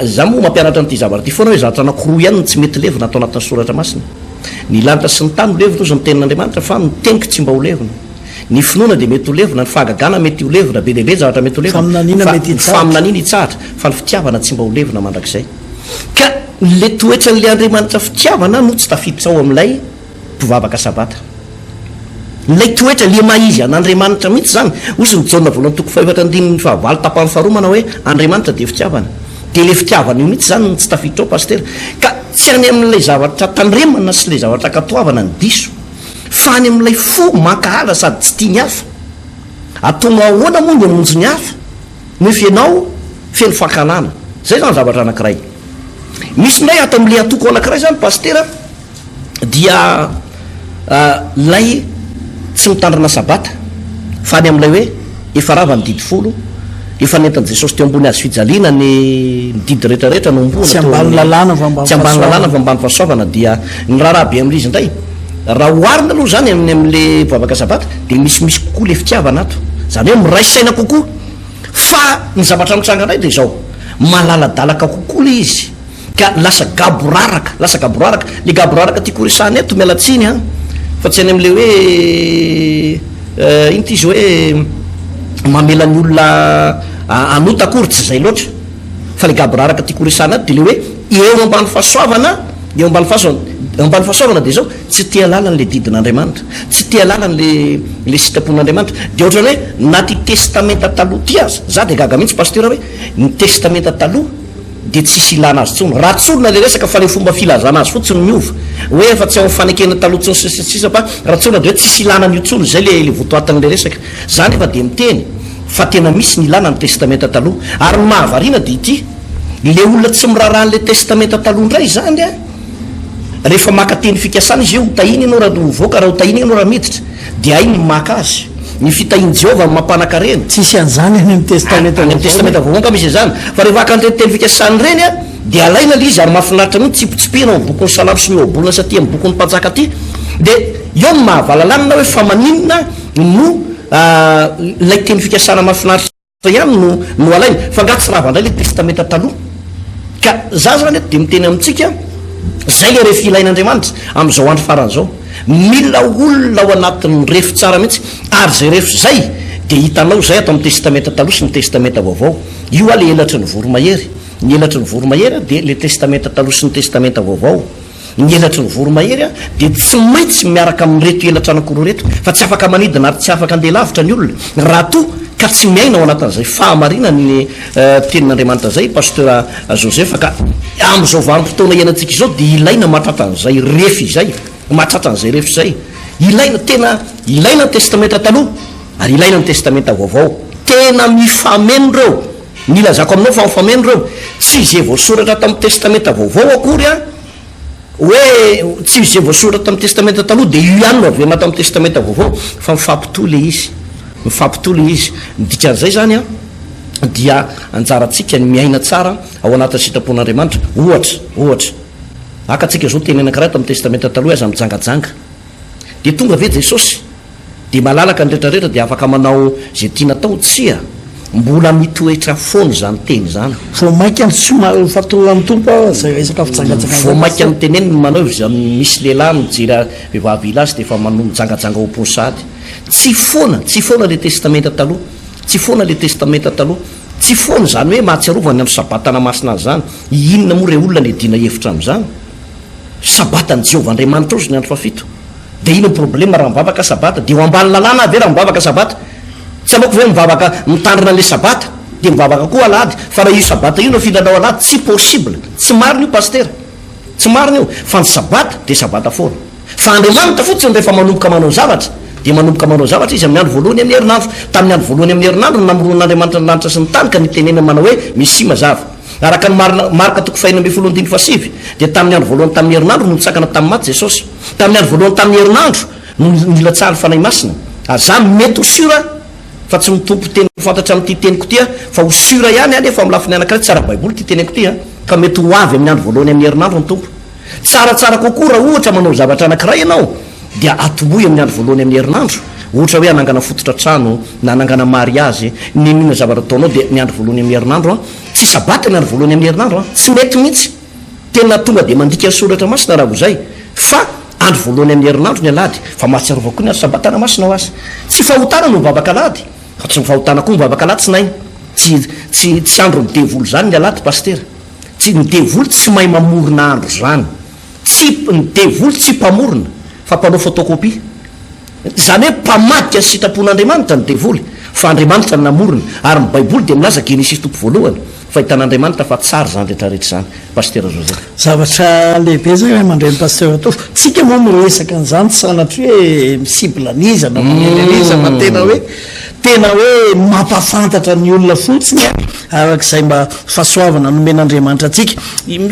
Za moa mampianatra an'ity zavatra ity foana hoe zavatra anankiroa ihany no tsy mety levona ato anatin'ny soratra masina. Ny lanitra sy ny tany ho levona hozy ny tenin'Andriamanitra fa ny teniko tsy mba ho levona. Ny finoana dia mety ho levona, ny fahagagana mety ho levona, be dia be ny zavatra mety ho levona, Faminaniana fa mety ny hitsahatra. faminaniana hitsahatra, fa ny fitiavana tsy mba ho levona mandrakizay. Ka le toetran'le Andriamanitra fitiavana no tsy tafiditra ao amin'ilay mpivavaka sabata. Ilay toetra, le maha izy an'Andriamanitra mihitsy izany. Hoy izy ny Jaona voalohany toko fahefatra andininy fahavalo tapany faharoa manao hoe Andriamanitra dia fitiavana. Dia ilay fitiavana io mihitsy izany no tsy tafiditra ao Pasitera. Ka tsy any amin'ilay zavatra tandremana sy ilay zavatra ankatoavana ny diso. Fa any amin'ilay fo mankahala sady tsy tia ny hafa. Ataonao ahoana moa ny hamonjy ny hafa nefa ianao feno fankahalana. Izay izany zavatra anankiray. Misy indray ato amin'ilay antoko anankiray izany Pasitera dia. Ilay tsy mitandrina sabata fa any amin'ilay hoe efa rava ny didy folo, efa nentin'i Jesosy teo ambony hazo fijaliana ny didy rehetra rehetra nohomboana Tsy teo ambany amin'ny lalàna fa ambany tsy ambany lalàna fahasoavana. fa ambany fahasoavana dia ny raharaha be amin'ilay izy indray raha oharina aloha izany amin'ny amin'ilay mpivavaka sabata dia misimisy kokoa ilay fitiavana ato, izany hoe miray saina kokoa fa ny zavatra mitranga indray dia izao malaladalaka kokoa ilay izy. Ka lasa gaboraraka, lasa gaboraraka. Le gaboraraka tiako horesahana eto, miala tsiny an, fa tsy any amin'le hoe ino ty izy hoe mamela ny olona hanota akory, tsy izay loatra. Fa le gaboraraka tiako horesahana eto dia le hoe eo ambany fahasoavana, eo ambany fahasoavana, eo ambany fahasoavana dia izao, tsy te hahalala an'le didin'Andriamanitra, tsy te hahalala an'le le sitrapon'Andriamanitra. Dia ohatran'ny hoe na ty testamenta taloha ty aza, za dia gaga mihitsy Pasteur hoe ny testamenta taloha, dia tsisy ilana azy intsony. Raha tsorina ilay resaka fa ilay fomba filazana azy fotsiny miova. Hoe efa tsy ao amin'ny fanekena taloha intsony sy ny sisa sy ny sisa fa raha tsorina dia hoe tsisy ilana an'io intsony. Izay ilay ilay votoatin'ilay resaka. Za nefa dia miteny fa tena misy ny ilana ny testamenta taloha. Ary ny mahavariana dia ity, ilay olona tsy miraharaha an'ilay testamenta taloha indray izany an, rehefa maka teny fikasana izy hoe ho tahiana ianao raha mivoaka, raha ho tahiana ianao raha miditra, dia hainy ny maka azy. Ny fitahian'i Jehovah no mampanan-karena. Tsisy an'izany any amin'ny Testamenta Any amin'ny Vaovao. Testamenta Vaovao angaha misy an'izany. Fa rehefa haka an'ireny teny fikasana ireny an, dia alaina ilay izy ary mahafinaritra mihitsy tsipitsipihina ao amin'ny bokin'ny Salamo sy ny Ohabolana sy aty amin'ny bokin'ny Mpanjaka aty. Dia eo no mahavalalanina hoe fa maninona no ilay teny fikasana mahafinaritra. ihany no no alaina fa nga tsy rava ndray le testamenta taloha ka za zany eto de miteny amintsika zay le refy ilain'Andriamanitra amin'izao andro farany zao mila olona ao anatin'ny refy tsara mihitsy ary zay refy zay de hitanao zay ato amin'ny testamenta taloha sy ny testamenta vaovao io a le elatry ny voromahery ny elatry ny voromahery de le testamenta taloha sy ny testamenta vaovao Ny elatry ny voromahery dia tsy maintsy miaraka amin'ireto elatra anankiroa ireto fa tsy afaka manidina ary tsy afaka andeha lavitra ny olona raha toa ka tsy miaina ao anatin'izay fahamarinan'ny tenin'Andriamanitra izay Pasteur Joseph ka amin'izao vanim-potoana iainantsika izao dia ilaina mahatratra an'izay refy izay mahatratra an'izay refy izay ilaina tena ilaina ny testamenta taloha ary ilaina ny testamenta vaovao tena mifameno ireo ny ilazako aminao fa mifameno ireo tsy izay voasoratra ato amin'ny testamenta vaovao akory an Hoe tsy izay voasoratra tamin'ny Testamenta Taloha dia io ihany no averina ato amin'ny Testamenta Vaovao fa mifampitohy ilay izy. Mifampitohy ilay izy. Ny dikan'izay izany an, dia anjarantsika ny miaina tsara ao anatin'ny sitrapon'Andriamanitra. Ohatra, ohatra, haka antsika izao teny anankiray ato amin'ny Testamenta Taloha hoe aza mijangajanga. Dia tonga ve Jesosy? Dia malalaka ny rehetra rehetra dia afaka manao izay tiana atao? Tsia! Mbola mitoetra foana izany teny izany. Vao mainka ny somary nifatoran'ny Tompo aho izay resaka fijangajangana Vao mainka noteneniny ny manao izany misy lehilahy mijery vehivavy hila azy dia efa manohy mijangajanga ao am-pony sahady. Tsy foana, tsy foana ilay testamenta taloha. Tsy foana ilay testamenta taloha. Tsy foana izany hoe mahatsiarova ny andro sabata hanamasina azy izany. Inona moa re olona ny hiadiana hevitra amin'izany? Sabatan'i Jehovah Andriamanitrao izy ny andro fahafito. Dia inona ny problème raha mivavaka sabata? Dia eo ambany lalàna aho ve raha mivavaka sabata? Tsy aleoko ve mivavaka mitandrina an'ilay sabata dia mivavaka koa alahady? Fa raha io sabata io no afindrana ao alahady tsy possible! Tsy marina io pasitera! Tsy marina io! Fa ny sabata dia sabata foana. Fa Andriamanitra fotsiny rehefa manomboka manao zavatra dia manomboka manao zavatra Izy amin'ny andro voalohany amin'ny herinandro. Tamin'ny andro voalohany amin'ny herinandro no namoronan'Andriamanitra ny lanitra sy ny tany ka nitenenany manao hoe, Misia mazava. Araka ny marina, Marka toko fahenina ambin'ny folo andininy fahasivy, dia tamin'ny andro voalohany tamin'ny herinandro no nitsangana tamin'ny maty Jesosy. Tamin'ny andro voalohany tamin'ny herinandro no nilatsahan'ny Fanahy Masina. Ary za mety ho sûr fa tsy mitompo teny ho fantatra amin'ity teniko ity aho, fa ho sûr ihany aho nefa amin'ny lafiny anankiray tsy ara-baiboly ity teneko ity an, ka mety ho avy amin'ny andro voalohany amin'ny herinandro ny Tompo. Tsaratsara kokoa raha ohatra manao zavatra anankiray ianao dia atombohy amin'ny andro voalohany amin'ny herinandro, ohatra hoe hanangana fototra trano na hanangana mariazy, n'inon'inona zavatra ataonao dia ny andro voalohany amin'ny herinandro an, tsy sabata ny andro voalohany amin'ny herinandro an, tsy mety mihitsy, tena tonga dia mandika ny soratra masina raha vao izay, fa andro voalohany amin'ny herinandro ny alahady, fa mahatsiarova koa ny andro sabata hanamasina ho azy, tsy fahotana no mivavaka alahady, fa tsy ny fahotana koa mivavaka alatsinainy, tsy tsy tsy andron'ny devoly izany ny alahady pasitera. Tsy, ny devoly tsy mahay mamorona andro izany. Tsy, ny devoly tsy mpamorona, fa mpanao photocopie. Izany hoe mpamadika ny sitrapon'Andriamanitra ny devoly, fa Andriamanitra no namorona. Ary ny Baiboly dia milaza, Genesisy toko voalohany, fa hitan'Andriamanitra fa tsara izany rehetra rehetra izany. Pasitera Joseph. Zavatra lehibe izay ray aman-dreny Pasteur Tovo. Tsika moa miresaka an'izany tsy sanatria hoe mi-cible an'iza na manendry an'iza fa tena hoe. Tena hoe mampahafantatra ny olona fotsiny araka izay mba fahasoavana nomen'Andriamanitra antsika.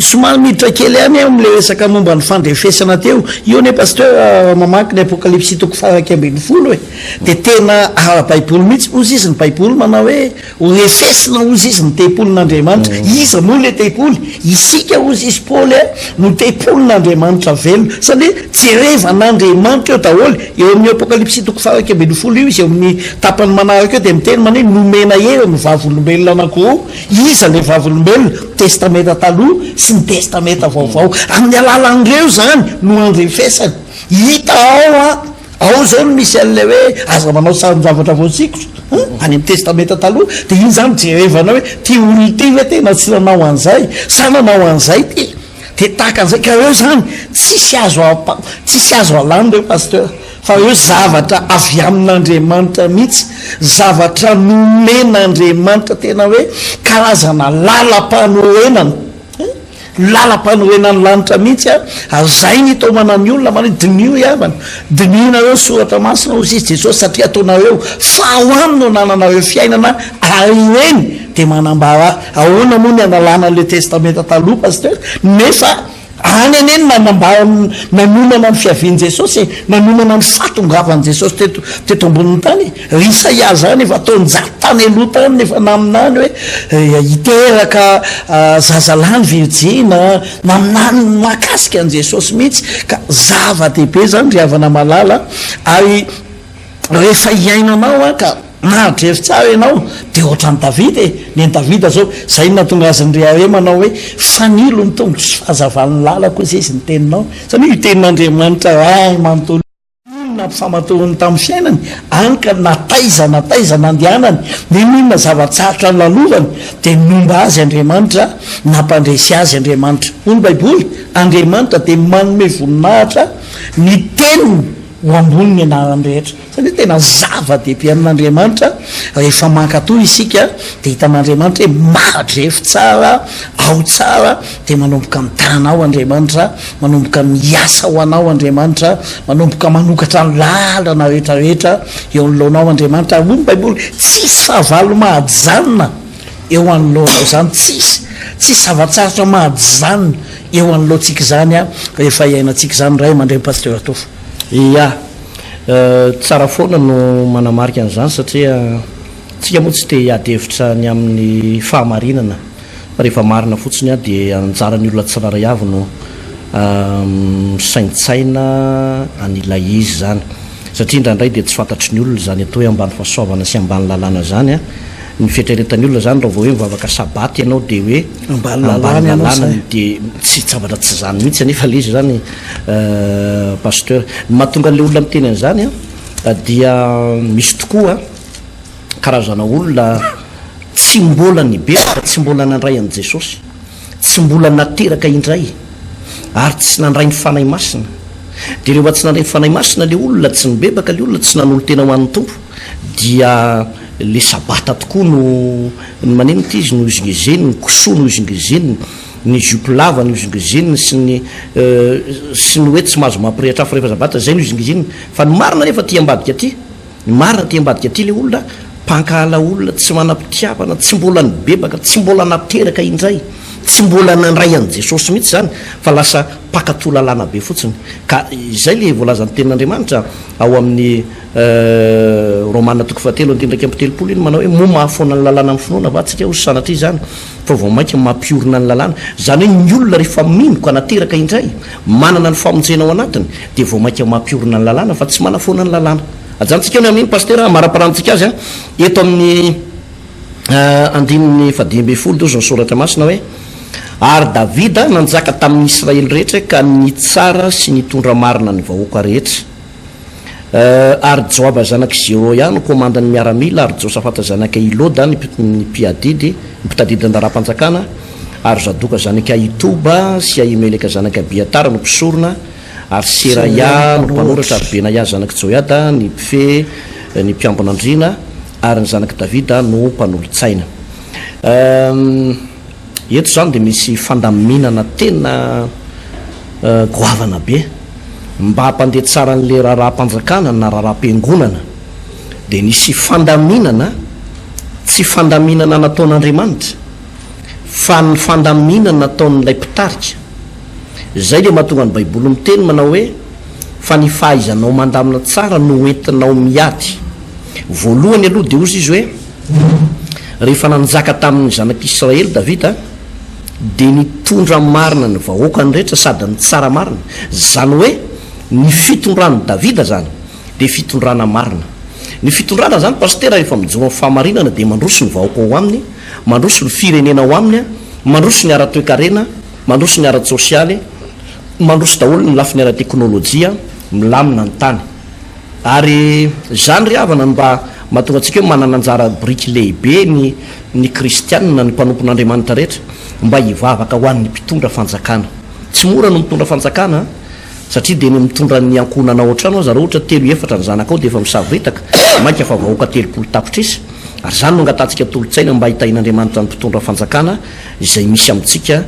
Somary miditra kely ihany aho amin'ilay resaka momba ny fandrefesana teo. Io anie Pasteur raha mamaky ny Apokalypsy toko faha 11 e, dia tena ara-baiboly mihitsy. Hozy izy ny baiboly manao hoe Ho refesina hozy izy ny tempolin'Andriamanitra. Iza moa ilay tempoly? Isika hozy izy Paoly a, no tempolin'Andriamanitra velona. Izany hoe jerevan'Andriamanitra eo daholo. Eo amin'io Apokalypsy toko faha 11 io izy, eo amin'ny tapany manaraka eo dia miteny manao hoe nomena hery ny vavolombelona anankiroa. Iza ilay vavolombelona? Testamenta Taloha sy ny Testamenta Vaovao. Amin'ny alalan'ireo izany no andrefesana. Hita ao an! Ao izao no misy an'ilay hoe aza manao sarin-javatra voasikotra, any amin'ny Testamenta Taloha, dia iny izany jerevana hoe ity olona ity ve tena tsy nanao an'izay sa nanao an'izay ity? Dia tahaka an'izay, ka ireo izany tsisy azo ampa- tsisy azo alana ireo Pasteur, fa ireo zavatra avy amin'Andriamanitra mihitsy, zavatra nomen'Andriamanitra tena hoe karazana lalam-panorenana. Lalam-panorenan'ny lanitra mihitsy a, ary zay ny itaomana ny olona manao hoe diniho ry havana, dinihonareo ny soratra masina hozy izy Jesosy satria ataonareo fa ao aminy no anananareo fiainana ary ireny dia manambara ahy. Ahoana moa ny analana an'ilay testamenta taloha Pasteur nefa any anie no nanambara nanomana ny fiavian'i Jesosy e, nanomana ny fahatongavan'i Jesosy teto teto ambonin'ny tany e. Ry Isaia zany efa taonjato tany aloha tany no efa naminany hoe hiteraka zazalahy ny virijina, naminany ny mahakasika an'i Jesosy mihitsy, ka zava-dehibe zany ry havana malala, ary rehefa iainanao an ka mahadrefy tsara ianao dia ohatran'i Davida e, ny an'i Davida zao, zay no nahatonga azy nirehareha manao hoe fanilo ny tongotro sy fahazavan'ny lalako hoy izy ny teninao, zany hoe io tenin'Andriamanitra ray manontolo io. Io no nampifamatorony tamin'ny fiainany, hany ka na taiza na taiza nandehanany, n'inon'inona zava-tsarotra nolalovany, dia nomba azy Andriamanitra, nampandresy azy Andriamanitra. Hoy ny Baiboly, Andriamanitra dia manome voninahitra ny teniny ho ambonin'ny anarany rehetra. Izany hoe tena zava-dehibe amin'Andriamanitra rehefa mankatò isika, dia hitan'Andriamanitra hoe mahadrefy tsara, ao tsara, dia manomboka mitana ao Andriamanitra, manomboka miasa ho anao Andriamanitra, manomboka manokatra ny lalana rehetra rehetra eo anoloanao Andriamanitra, ary hoy ny Baiboly, tsisy fahavalo mahajanona eo anoloanao izany, tsisy, tsisy zava-tsarotra mahajanona eo anoloantsika izany an, rehefa iainantsika izany Ray aman-dreny Pasteur Tofa. Ia, tsara foana no manamarika an'izany satria tsika moa tsy te hiady hevitra ny amin'ny fahamarinana. Fa rehefa marina fotsiny an dia anjaran'ny olona tsirairay avy no misaintsaina an'ilay izy izany. Satria indraindray dia tsy fantatry ny olona izany atao hoe ambany fahasoavana sy ambany lalàna izany an. Ny fieritreretan'ny olona izany raha vao hoe mivavaka sabata ianao dia hoe Ambany lalàna ianao lalàna dia tsy zavatra tsy izany mihitsy anefa ilay izy izany Pasteur. Ny mahatonga an'ilay olona miteny an'izany an dia misy tokoa karazana olona tsy mbola nibebaka, tsy mbola nandray an'i Jesosy, tsy mbola nateraka indray, ary tsy nandray ny Fanahy Masina. Dia rehefa tsy nandray ny Fanahy Masina ilay olona, tsy nibebaka ilay olona, tsy nanolo-tena ho an'ny Tompo, dia ilay Sabata tokoa no, ny maninona ity izy, nohizingiziny, ny kisoa nohizingiziny, ny jupe lava nohizingiziny, sy ny, sy ny hoe tsy mahazo mampirehitra afo rehefa Sabata, izay nohizingiziny. Fa ny marina anefa aty ambadika aty, Ny marina aty ambadika aty le olona mpankahala olona, tsy manam-pitiavana, tsy mbola nibebaka, tsy mbola nateraka indray, tsy mbola nandray an'i Jesosy mihitsy izany fa lasa mpankatò lalàna be fotsiny. Ka izay le voalazan'ny tenin'Andriamanitra ao amin'ny Romana toko fahatelo andininy 31 iny manao hoe moa mahafoana ny lalàna amin'ny finoana va tsika hoy sanatria izany fa vao mainka mampiorina ny lalàna. Izany hoe ny olona rehefa mino ka nateraka indray, manana ny famonjena ao anatiny dia vao mainka mampiorina ny lalàna fa tsy manafoana ny lalàna. Ajanontsika ny amin'iny Pasitera amaraparantsika azy eto amin'ny andininy fahadimy ambin'ny folo dia hozy ny soratra masina hoe Ary Davida nanjaka tamin'ny Israely rehetra ka nitsara sy nitondra marina ny vahoaka rehetra. Ary Joaba zanak'i Zeroia no komandin'ny miaramila, ary Josafata zanak'i Ahiloda ny mpiadidy, ny mpitadidy ny raharaham-panjakana, ary Zadoka zanak'i Ahitoba sy Ahimeleka zanak'i Abiatara no mpisorona, ary Seraia no mpanoratra, ary Benaia zanak'i Joiada ny mpifehy ny mpiambina andriana, ary ny zanak'i Davida no mpanolo-tsaina. Eto izany dia misy fandaminana tena goavana be mba hampandeha tsara an'ilay raharaham-panjakana na raharaham-piangonana. dia nisy fandaminana, tsy fandaminana nataon'Andriamanitra, fa ny fandaminana nataon'ilay mpitarika. Izay ilay mahatonga ny Baiboly miteny manao hoe, Fa ny fahaizanao mandamina tsara no hoentinao miady. Voalohany aloha dia hozy izy hoe, Rehefa nanjaka tamin'ny zanak'Israely Davida, dia nitondra marina ny vahoakany rehetra sady nitsara marina. Izany hoe, ny fitondran'i Davida izany dia fitondrana marina. Ny fitondrana izany Pasitera rehefa mijoro amin'ny fahamarinana dia mandroso ny vahoaka ao aminy, mandroso ny firenena ao aminy, mandroso ny ara-toekarena, mandroso ny ara-tsosialy, mandroso daholo ny lafiny ara-teknolojia, milamina ny tany. Ary izany ry havana no mba mahatonga antsika hoe manana anjara biriky lehibe ny ny kristianina, ny mpanompon'Andriamanitra rehetra mba hivavaka ho an'ny mpitondra fanjakana. Tsy mora no mitondra fanjakana an! Satria dia ny mitondra ny ankohonana ao an-trano aza raha ohatra telo efatra ny zanakao dia efa misavoritaka, mainka fa vahoaka 30 tapitrisa. Ary izany no angatahantsika tolo-tsaina mba hitahian'Andriamanitra ny mpitondra fanjakana izay misy amintsika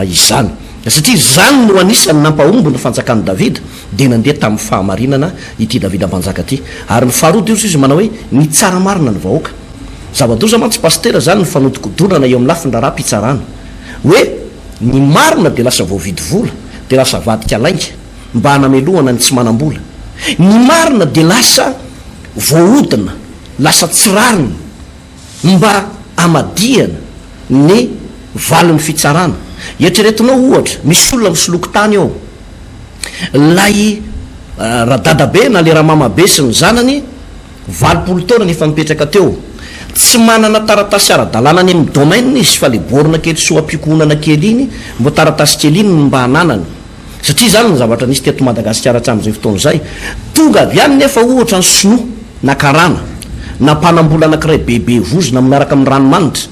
izany. Satria izany no anisan'ny nampahomby ny fanjakan'i Davida, dia nandeha tamin'ny fahamarinana ity Davida mpanjaka ity. Ary ny faharoa dia hoy izy manao hoe, nitsara marina ny vahoaka. Zava-doza mantsy Pasitera izany ny fanodikodonana eo amin'ny lafiny raharaham-pitsarana. Hoe ny marina dia lasa voavidy vola, dia lasa avadika lainga mba hanamelohana ny tsy manam-bola. Ny marina dia lasa voahodina, lasa tsy rariny mba hamadihana ny valin'ny fitsarana. Eritreretinao ohatra, misy olona misoloky tany eo, ilay radadabe na le ramamabe sy ny zanany, 80 taona no efa nipetraka teo. Tsy manana taratasy ara-dalàna any amin'ny domaine izy fa le borne kely soa-pikohonana kely iny, mbo taratasy kely iny no mba ananany. Satria izany no zavatra nisy teto Madagasikara hatramin'izay fotoana izay. Tonga avy any nefa ohatra ny sinoa na karana na mpanambola anankiray bebe vozona miaraka amin'ny ranomanitra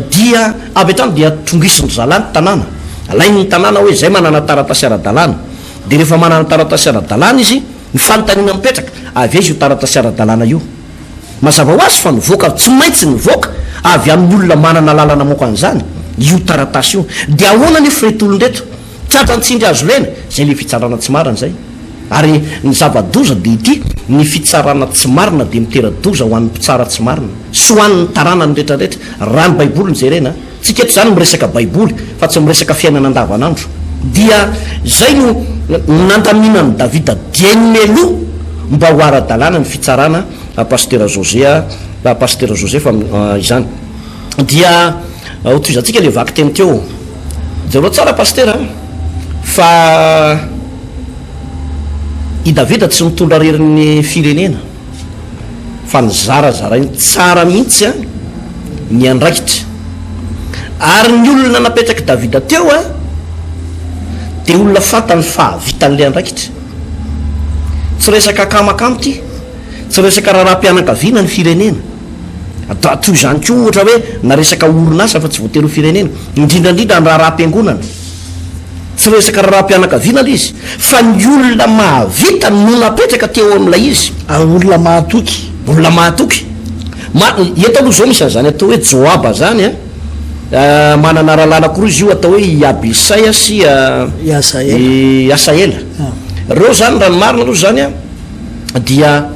dia avy hatrany dia tongisin-dry zalahy ny tanàna. Alainy ny tanàna hoe izay manana taratasy ara-dalàna. Dia rehefa manana taratasy ara-dalàna izy, Ny fanontaniana mipetraka, avy aiza io taratasy ara-dalàna io? Mazava ho azy fa nivoaka, tsy maintsy nivoaka avy amin'ny olona manana lalana hamoaka an'izany io taratasy io. Dia ahoana anefa ireto olona ireto? Tratran'ny tsindry hazo lena? Izay ilay fitsarana tsy marina izay. Ary ny zava-doza dia ity, ny fitsarana tsy marina dia mitera-doza ho an'ny mpitsara tsy marina sy ho an'ny taranany rehetrarehetra, raha ny Baiboly no jerena. Tsika eto izany miresaka baiboly fa tsy miresaka fiainana andavanandro. Dia izay no nandaminan'i Davida dieny mialoha mba ho ara-dalàna ny fitsarana Pasitera José a, Pasitera Joseph izany. Dia ho tohizantsika ilay vakiteny teo. Jereo tsara Pasitera a, fa i Davida tsy nitondra irery ny firenena. Fa nizarazarainy tsara mihitsy ny andraikitra. Ary ny olona napetrak'i Davida teo dia olona fantany fa hahavita an'ilay andraikitra. Tsy resaka akamakama ity, tsy resaka raharaham-pianakaviana ny firenena. Toy izany koa ohatra hoe na resaka orinasa fa tsy voatery ho firenena, indrindra indrindra ny raharaham-piangonana. Tsy resaka raharaham-pianakaviana ilay izy fa ny olona mahavita no napetraka teo amin'ilay izy. Ary olona mahatoky. Olona mahatoky. Ma, eto aloha izao misy an'izany atao hoe Joaba izany an, manana rahalahy anankiroa izy io atao hoe i Abisaia sy I Asaela. i Asaela. Ireo izany raha ny marina aloha izany an, dia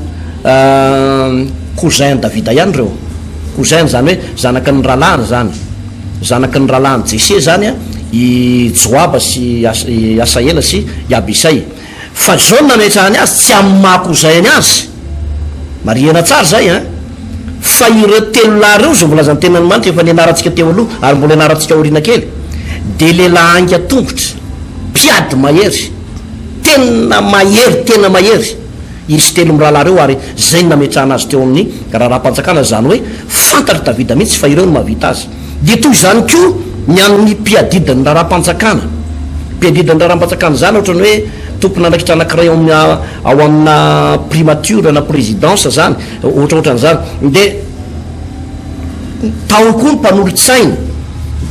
cousin an'i Davida ihany ireo. Cousin izany hoe zanaky ny rahalahiny izany. Zanaky ny rahalahin'i Jese izany i Joaba sy i Asaela sy i Abisay. Fa izao no nametrahany azy, tsy amin'ny maha cousin-ny azy. Marihina tsara izay an! Fa ireo telo lahy ireo izay voalazan'ny Tenin'Andriamanitra efa nianarantsika teo aloha ary mbola hianarantsika aoriana kely, dia lehilahy hainga-tongotra, mpiady mahery. Tena mahery, tena mahery izy telo mirahalahy ireo ary izay no nametrahana azy teo amin'ny raharaham-panjakana, izany hoe fantatr'i Davida mihitsy fa ireo no mahavita azy. Dia toy izany koa ny amin'ny mpiadidin'ny raharaham-panjakana. Mpiadidin'ny raharaham-panjakana izany ohatran'ny hoe tompon'andraikitra anankiray ao amin'ny ao amina primature na présidence izany, ohatraohatran'izany. Dia tao koa ny mpanolotsaina,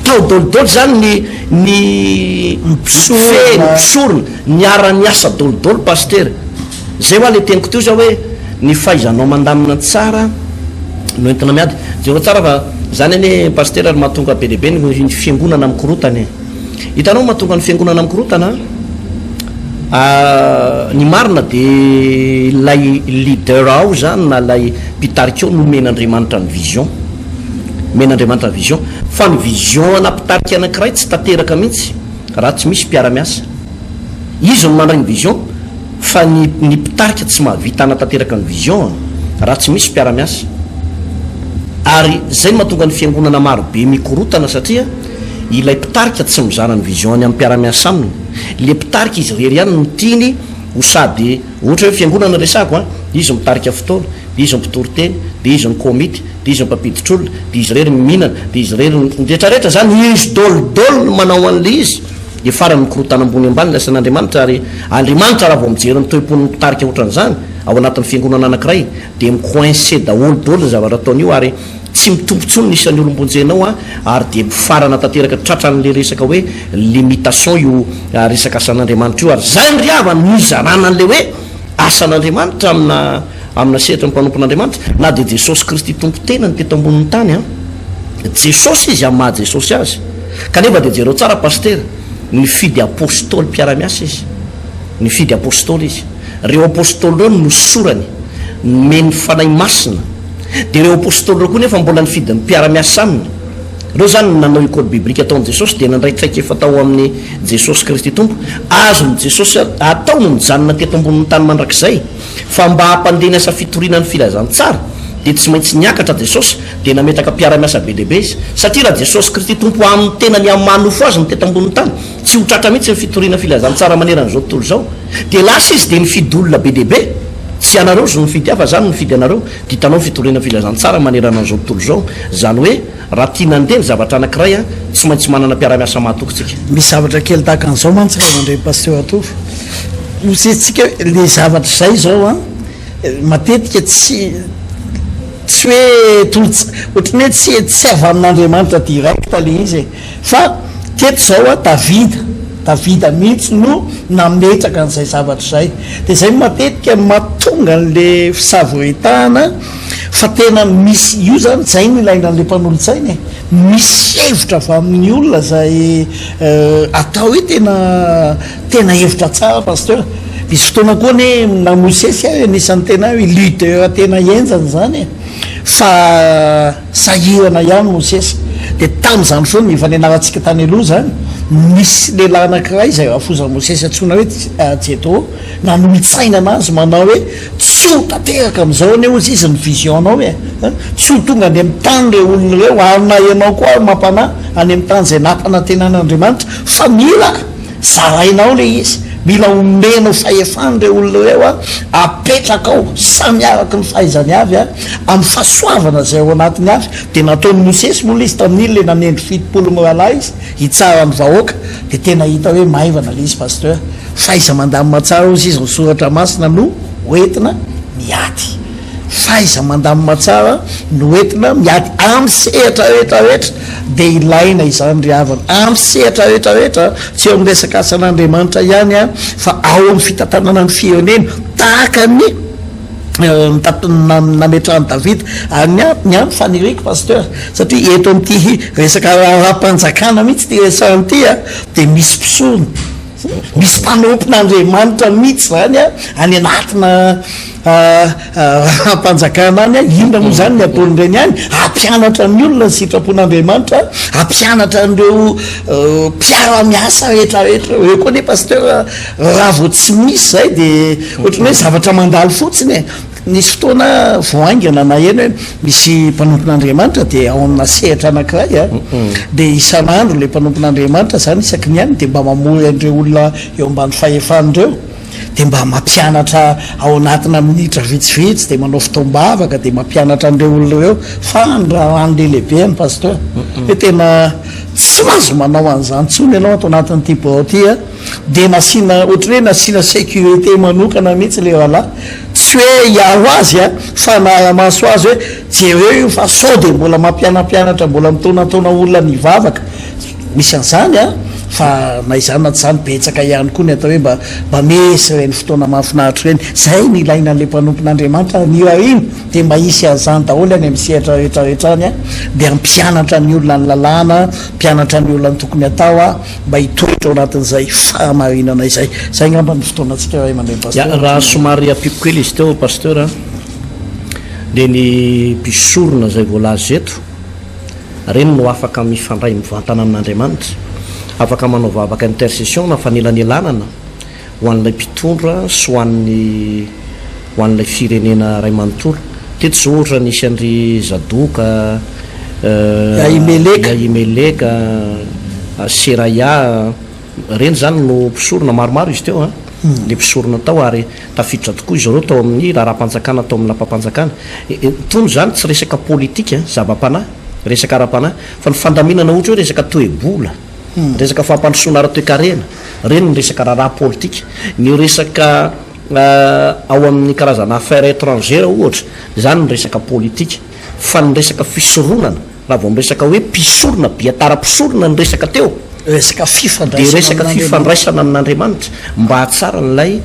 tao dolidoly izany ny ny mpifehy, ny mpisorona, niara-niasa dolidoly pasitera. Zay hoa le teniko teo zao hoe ny fahaizanao mandamina tsara no entina miady. Jereo tsara fa zany anie pasitera ry mahatonga be dia be ny fiangonana mikorotana e. Hitanao mahatonga ny fiangonana mikorotana? Ny marina dia ilay leader ao izany na ilay mpitarika ao no omen'Andriamanitra ny vision. Omen'Andriamanitra ny vision. Fa ny vision ana mpitarika anankiray tsy tanteraka mihitsy raha tsy misy mpiara-miasa. Izy no mandray ny vision fa ny ny mpitarika tsy mahavita hanatanteraka ny vision raha tsy misy mpiara-miasa. Ary izay no mahatonga ny fiangonana maro be mikorotana satria ilay mpitarika tsy mizara ny vision-ny amin'ny mpiara-miasa aminy. Ilay mpitarika izy irery ihany no tiany ho sady ohatra hoe fiangonana resahako an, izy mitarika fotoana, dia izy mpitory teny, dia izy ny komity, dia izy mpampiditra olona, dia izy irery ny mihinana, dia izy irery ny rehetra rehetra izany, izy daholo daholo no manao an'ilay izy. Dia farany mikorotana ambony ambany ny asan'Andriamanitra ary Andriamanitra raha vao mijery ny toe-pon'ny mpitarika ohatran'izany ao anatin'ny fiangonana anankiray dia mi-coincer daholo daholo ny zavatra ataony io ary tsy mitombo intsony ny isan'ny olom-bonjenao an ary dia mifarana tanteraka tratran'ilay resaka hoe limitation io resaka asan'Andriamanitra io ary izay ry havana no hizarana an'ilay hoe asan'Andriamanitra amina amina sehatra ny mpanompon'Andriamanitra na dia Jesosy Kristy Tompo tenany teto ambonin'ny tany an Jesosy izy amin'ny maha Jesosy azy kanefa dia jereo tsara Pasitera nifidy apostoly mpiara-miasa izy nifidy apostoly izy ireo apostoly ireo no nosorany nomeny Fanahy Masina dia ireo apostoly ireo koa nefa mbola nifidy ny mpiara-miasa aminy ireo izany no nanao école biblique ataon'i Jesosy dia nandray traikefa tao amin'i Jesosy Kristy Tompo azon'i Jesosy atao no nijanona teto ambonin'ny tany mandrakizay Fa mba hampandeha ny asa fitoriana ny filazantsara, dia tsy maintsy niakatra Jesosy, dia nametraka mpiara-miasa be dia be Izy. Satria raha Jesosy Kristy Tompo amin'ny tenany amin'ny maha nofo Azy no teto ambonin'ny tany, tsy ho tratra mihitsy ny fitoriana filazantsara manerana izao tontolo izao. Dia lasa Izy dia nifidy olona be dia be. Tsy ianareo no nifidy ahy fa Izaho no nifidy anareo. Dia hitanao ny fitoriana filazantsara manerana an'izao tontolo izao. Izany hoe, raha tiana handeha ny zavatra anankiray, tsy maintsy manana mpiara-miasa mahatoky tsika. Misy zavatra kely tahaka an'izao mantsy ray aman-dreny Pasteur Tovo. Hosentsika hoe le zavatra izay izao an, matetika tsy tsy hoe tolo-tsa, ohatran'ny hoe tsy tsy avy amin'Andriamanitra direct le izy e. Fa teto izao an, Davida, Davida mihitsy no nametraka an'izay zavatra izay. Dia izay matetika no mahatonga an'le fisavoritahana fa tena misy, io izany, izay no ilaina an'le mpanolotsaina e. Misy hevitra avy amin'ny olona izay atao hoe tena tena hevitra tsara Pasteur. Misy fotoana koa anie na Mosesy ary anisan'ny tena hoe leader tena henjana izany e. Fa sahirana ihany Mosesy. Dia tamin'izany fotoana efa nianarantsika tany aloha izany, nisy lehilahy anankiray izay rafozan'i Mosesy antsoina hoe Jetro nanolo-tsaina anazy manao hoe Tsy ho tanteraka amin'izao anie hozy izy ny vision-nao e! Tsy ho tonga any amin'ny tany ireo olona ireo ary na ianao koa ary mampanahy any amin'ny tany izay nampanantenan'Andriamanitra fa mila zarainao ilay izy, mila omenao fahefana ireo olona ireo an, apetrakao samy araka ny fahaizany avy an, amin'ny fahasoavana izay ao anatiny avy. Dia nataon'i Mosesy moa ilay izy tamin'iny ilay nanendry 70 mirahalahy izy hitsara ny vahoaka dia tena hita hoe maivana ilay izy Pasteur. Fahaiza-mandamina tsara hozy izy ny soratra masina no hoentina miady. Fahaiza-mandamina tsara no hoentina miady amin'ny sehatra rehetra rehetra dia ilaina izany ry havana. Amin'ny sehatra rehetra rehetra, tsy eo amin'ny resaka asan'Andriamanitra ihany fa ao amin'ny fitantanana ny firenena tahaka ny nametrahan'i Davida. Ary ny ahy, ny ahy ny faniriako Pasteur, satria eto amin'ity resaka raharaham-panjakana mihitsy ity resahana ity dia misy mpisorona. Misy mpanompon'Andriamanitra mihitsy izany any anatina raharaham-panjakana any, inona moa izany ny ataon'ireny any? Hampianatra ny olona ny sitrapon'Andriamanitra, hampianatra an'ireo mpiara-miasa rehetra rehetra ireo. Eo koa anie Pasteur raha vao tsy misy izay dia ohatran'ny hoe zavatra mandalo fotsiny e. Nisy fotoana vao haingana naheno hoe misy mpanompon'Andriamanitra dia ao amina sehatra anankiray a, dia isan'andro ilay mpanompon'Andriamanitra izany isaky ny any dia mba mamory an'ireo olona eo ambany fahefany ireo, dia mba mampianatra ao anatina minitra vitsivitsy, dia manao fotoam-bavaka, dia mampianatra an'ireo olona ireo, fa ny raharahan'ilay lehibeny Pasteur, hoe tena tsy mahazo manao an'izany intsony ianao ato anatin'ity birao ity a. Dia nasiana ohatran'ny hoe nasiana sécurité manokana mihitsy ilay rahalahy, tsy hoe hiaro azy an, fa hanara-maso azy hoe jereo io fa sao dia mbola mampianampianatra mbola mitaonataona olona ny hivavaka, misy an'izany an, Fa na izany na tsy izany, betsaka ihany koa ny atao hoe mba mba misy ireny fotoana mahafinaritra ireny. Izay no ilaina an'ilay mpanompon'Andriamanitra ary ny irariana dia mba hisy an'izany daholo any amin'ny sehatra rehetra rehetra any dia hampianatra ny olona ny lalàna, hampianatra ny olona ny tokony hatao mba hitoetra ao anatin'izay fahamarinana izay. Izay angamba ny fotoanantsika ray aman-dreny Pasteur. Ya, raha somary ampiako kely izy teo Pasteur a, dia ny mpisorona izay voalaza eto, Ireny no afaka mifandray mivantana amin'Andriamanitra, afaka manao vavaka intercession na fanelanelanana ho an'ilay mpitondra sy ho an'ny ho an'ilay firenena iray manontolo. Teto izao ohatra nisy an-dry Zadoka, Ahimeleka, Ahimeleka, Seraia, Ireny izany no mpisorona, maromaro izy teo an, ilay mpisorona tao ary tafiditra tokoa izy ireo tao amin'ny raharaham-panjakana tao amin'ny lapam-panjakana. Itony izany tsy resaka politika, zava-panahy, resaka ara-panahy, fa ny fandaminana ohatra hoe resaka toe-bola, resaka fampandrosoana ara-toekarena, ireny ny resaka raharaha politika. Ny resaka ao amin'ny karazana affaires étrangères ohatra, izany ny resaka politika. Fa ny resaka fisoronana, Raha vao miresaka hoe mpisorona, Biatara mpisorona ny resaka teo, Resaka dia fifandraisana resaka amin'Andriamanitra. fifandraisana amin'Andriamanitra mba hahatsara an'ilay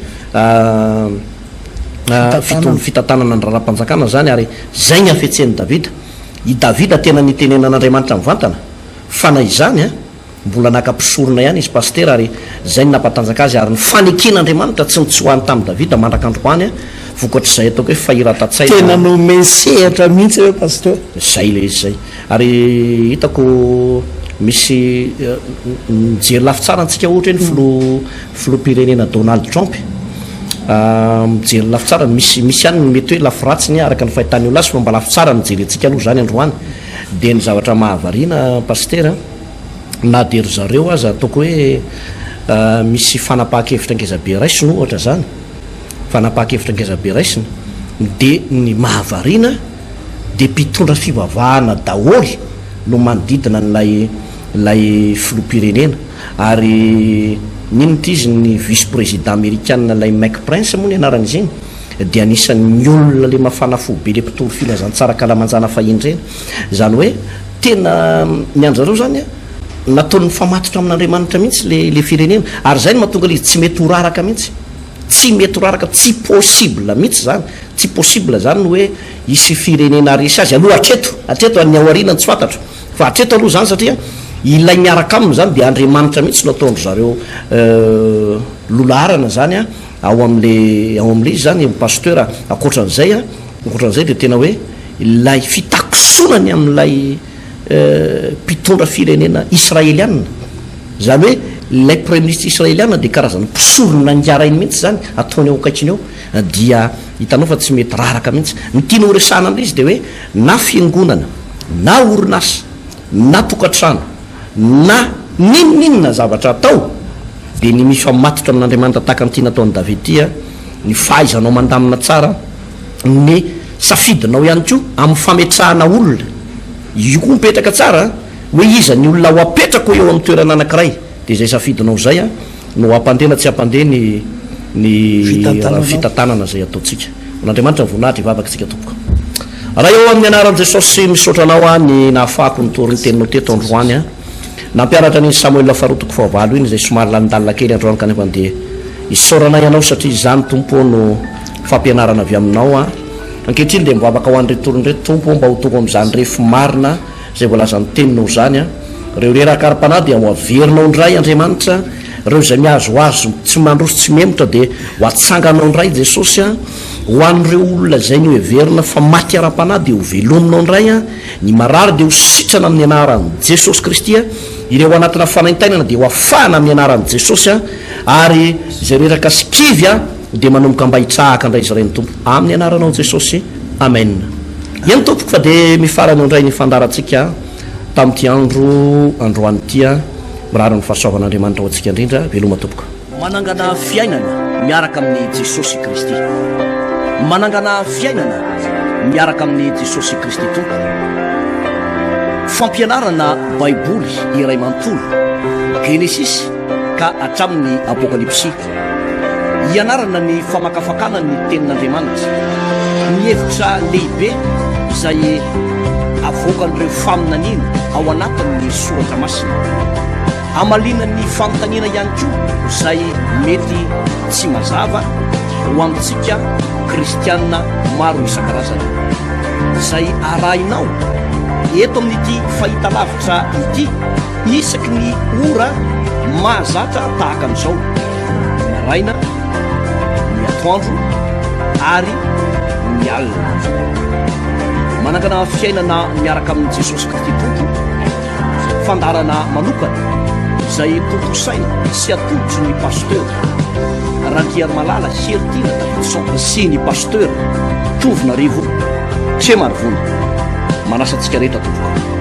Fitantanana. fitantanana ny raharaham-panjakana izany, ary izay ny hafetsen'i Davida. I Davida tena nitenenan'Andriamanitra mivantana, fa na izany an, Mbola naka mpisorona ihany izy Pasitera ary izay no nampatanjaka azy ary ny faneken'Andriamanitra tsy nitsoahany tamin'i Davida mandrak'androany vokatr'izay ataoko hoe fahiratan-tsaina. Tena nomeny sehatra mihitsy ireo Pasteur. Zay ilay izy zay. Ary hitako misy mijery lafy tsara antsika ohatra hoe ny filoha filoham-pirenena Donald Trump mijery lafy tsara misy misy ihany ny mety hoe lafy ratsiny araka ny fahitan'ny olona azy fa mba lafy tsara no jerentsika aloha izany androany dia ny zavatra mahavariana Pasitera na dia ry zareo aza ataoko hoe misy fanapahan-kevitra ngezabe raisina ohatra izany, fanapahan-kevitra ngezabe raisina, dia ny mahavariana dia mpitondra fivavahana daholo no manodidina an'ilay ilay filoham-pirenena ary n'inona ity izy ny vice président amerikana ilay Mike Prince moa ny anaran'izy iny dia anisan'ny olona ilay mafana fo be ilay mpitory filazantsara ankalamanjana fahiny ireny, izany hoe Tena ny an-dry zareo zany an, nataony mifamatotra amin'Andriamanitra mihitsy le le firenena, ary zay no mahatonga le izy tsy mety ho raraka mihitsy, tsy mety ho raraka, tsy possible mihitsy zany, tsy possible zany ny hoe hisy firenena haharesy azy aloha hatreto, hatreto, ny ao aoriana no tsy fantatro, fa hatreto aloha zany satria ilay miaraka aminy zany dia Andriamanitra mihitsy no ataon-dry zareo loha laharana zany an, ao amle ao amle izy zany, pasteur, ankoatran'izay an, ankoatran'izay dia tena hoe. Ilay fitakosonany amin'ilay mpitondra firenena israeliana, izany hoe ilay praiminisitra israeliana dia karazana mpisorona ngarainy mihitsy izany, ataony eo akaikiny eo, dia hitanao fa tsy mety raraka mihitsy. Ny tiana horesahana amin'ilay izy dia hoe na fiangonana, na orinasa, na tokantrano, na n'inon'inona zavatra atao, dia ny mifamatotra amin'Andriamanitra tahaka an'ity nataon'i Davida ity, ny fahaizanao mandamina tsara, ny safidinao ihany koa amin'ny fametrahana olona, io koa mipetraka tsara an, hoe iza ny olona ho apetrako eo amin'ny toerana anankiray, dia izay safidinao izay an no hampandeha na tsy hampandeha ny ny fitantanana izay ataontsika. Ho an'Andriamanitra ny voninahitra, hivavaka isika tompoko. Ray ô, amin'ny anaran'i Jesosy misaotra Anao aho ny nahafahako nitory ny teninao teto androany an. Nampianatra an'iny Samoela faharoa toko fahavalo iny izay somary lalindalina kely androany kanefa dia isaoranay Anao satria izany Tompo ô no fampianarana avy Aminao an. Ankehitriny dia mivavaka ho an'ireto olona ireto Tompo ô mba ho tonga amin'izany refy marina izay voalazan'ny Teninao izany an. Ireo reraka ara-panahy dia ho averinao indray Andriamanitra, ireo izay mihazohazo tsy mandroso tsy mihemotra dia ho atsanganao indray Jesosy an. Ho an'ireo olona izay noheverina fa maty ara-panahy dia ho velominao indray an. Ny marary dia ho sitrana amin'ny anaran'i Jesosy Kristy a, ireo anatina fanaintainana dia ho afahana amin'ny anaran'i Jesosy a, ary izay reraka sy kivy a dia manomboka mba hitrahaka indray izy ireny Tompo, amin'ny anaranao Jesosy, Amen. Eny tompoko fa dia mifarana eo indray ny fandaharantsika tamin'ity andro androany ity a, mirary ny fahasoavan'Andriamanitra ho antsika indrindra, veloma tompoko. Manangana fiainana miaraka amin'i Jesosy Kristy. Manangana fiainana miaraka amin'i Jesosy Kristy Tompo. Fampianarana Baiboly iray manontolo, Genesisy ka hatramin'ny Apokalypsy. Ianarana ny famakafakana ny Tenin'Andriamanitra, ny hevitra lehibe izay avoakan'ireo faminaniana ao anatin'ny Soratra Masina. Hamaliana ny fanontaniana ihany koa izay mety tsy mazava ho antsika kristiana maro isan-karazany. Izay arahinao eto amin'ity fahitalavitra ity isaky ny ora mahazatra tahaka an'izao, ny maraina, ny atoandro ary ny alina. Manangana fiainana miaraka amin'i Jesosy Kristy Tompo, fandaharana manokana izay tontosaina sy atolotry ny Pasteur Randriarimalala Heritiana Davidson sy ny Pasteur Tovonarivo Tremarivony. Manasa antsika rehetra tompoko.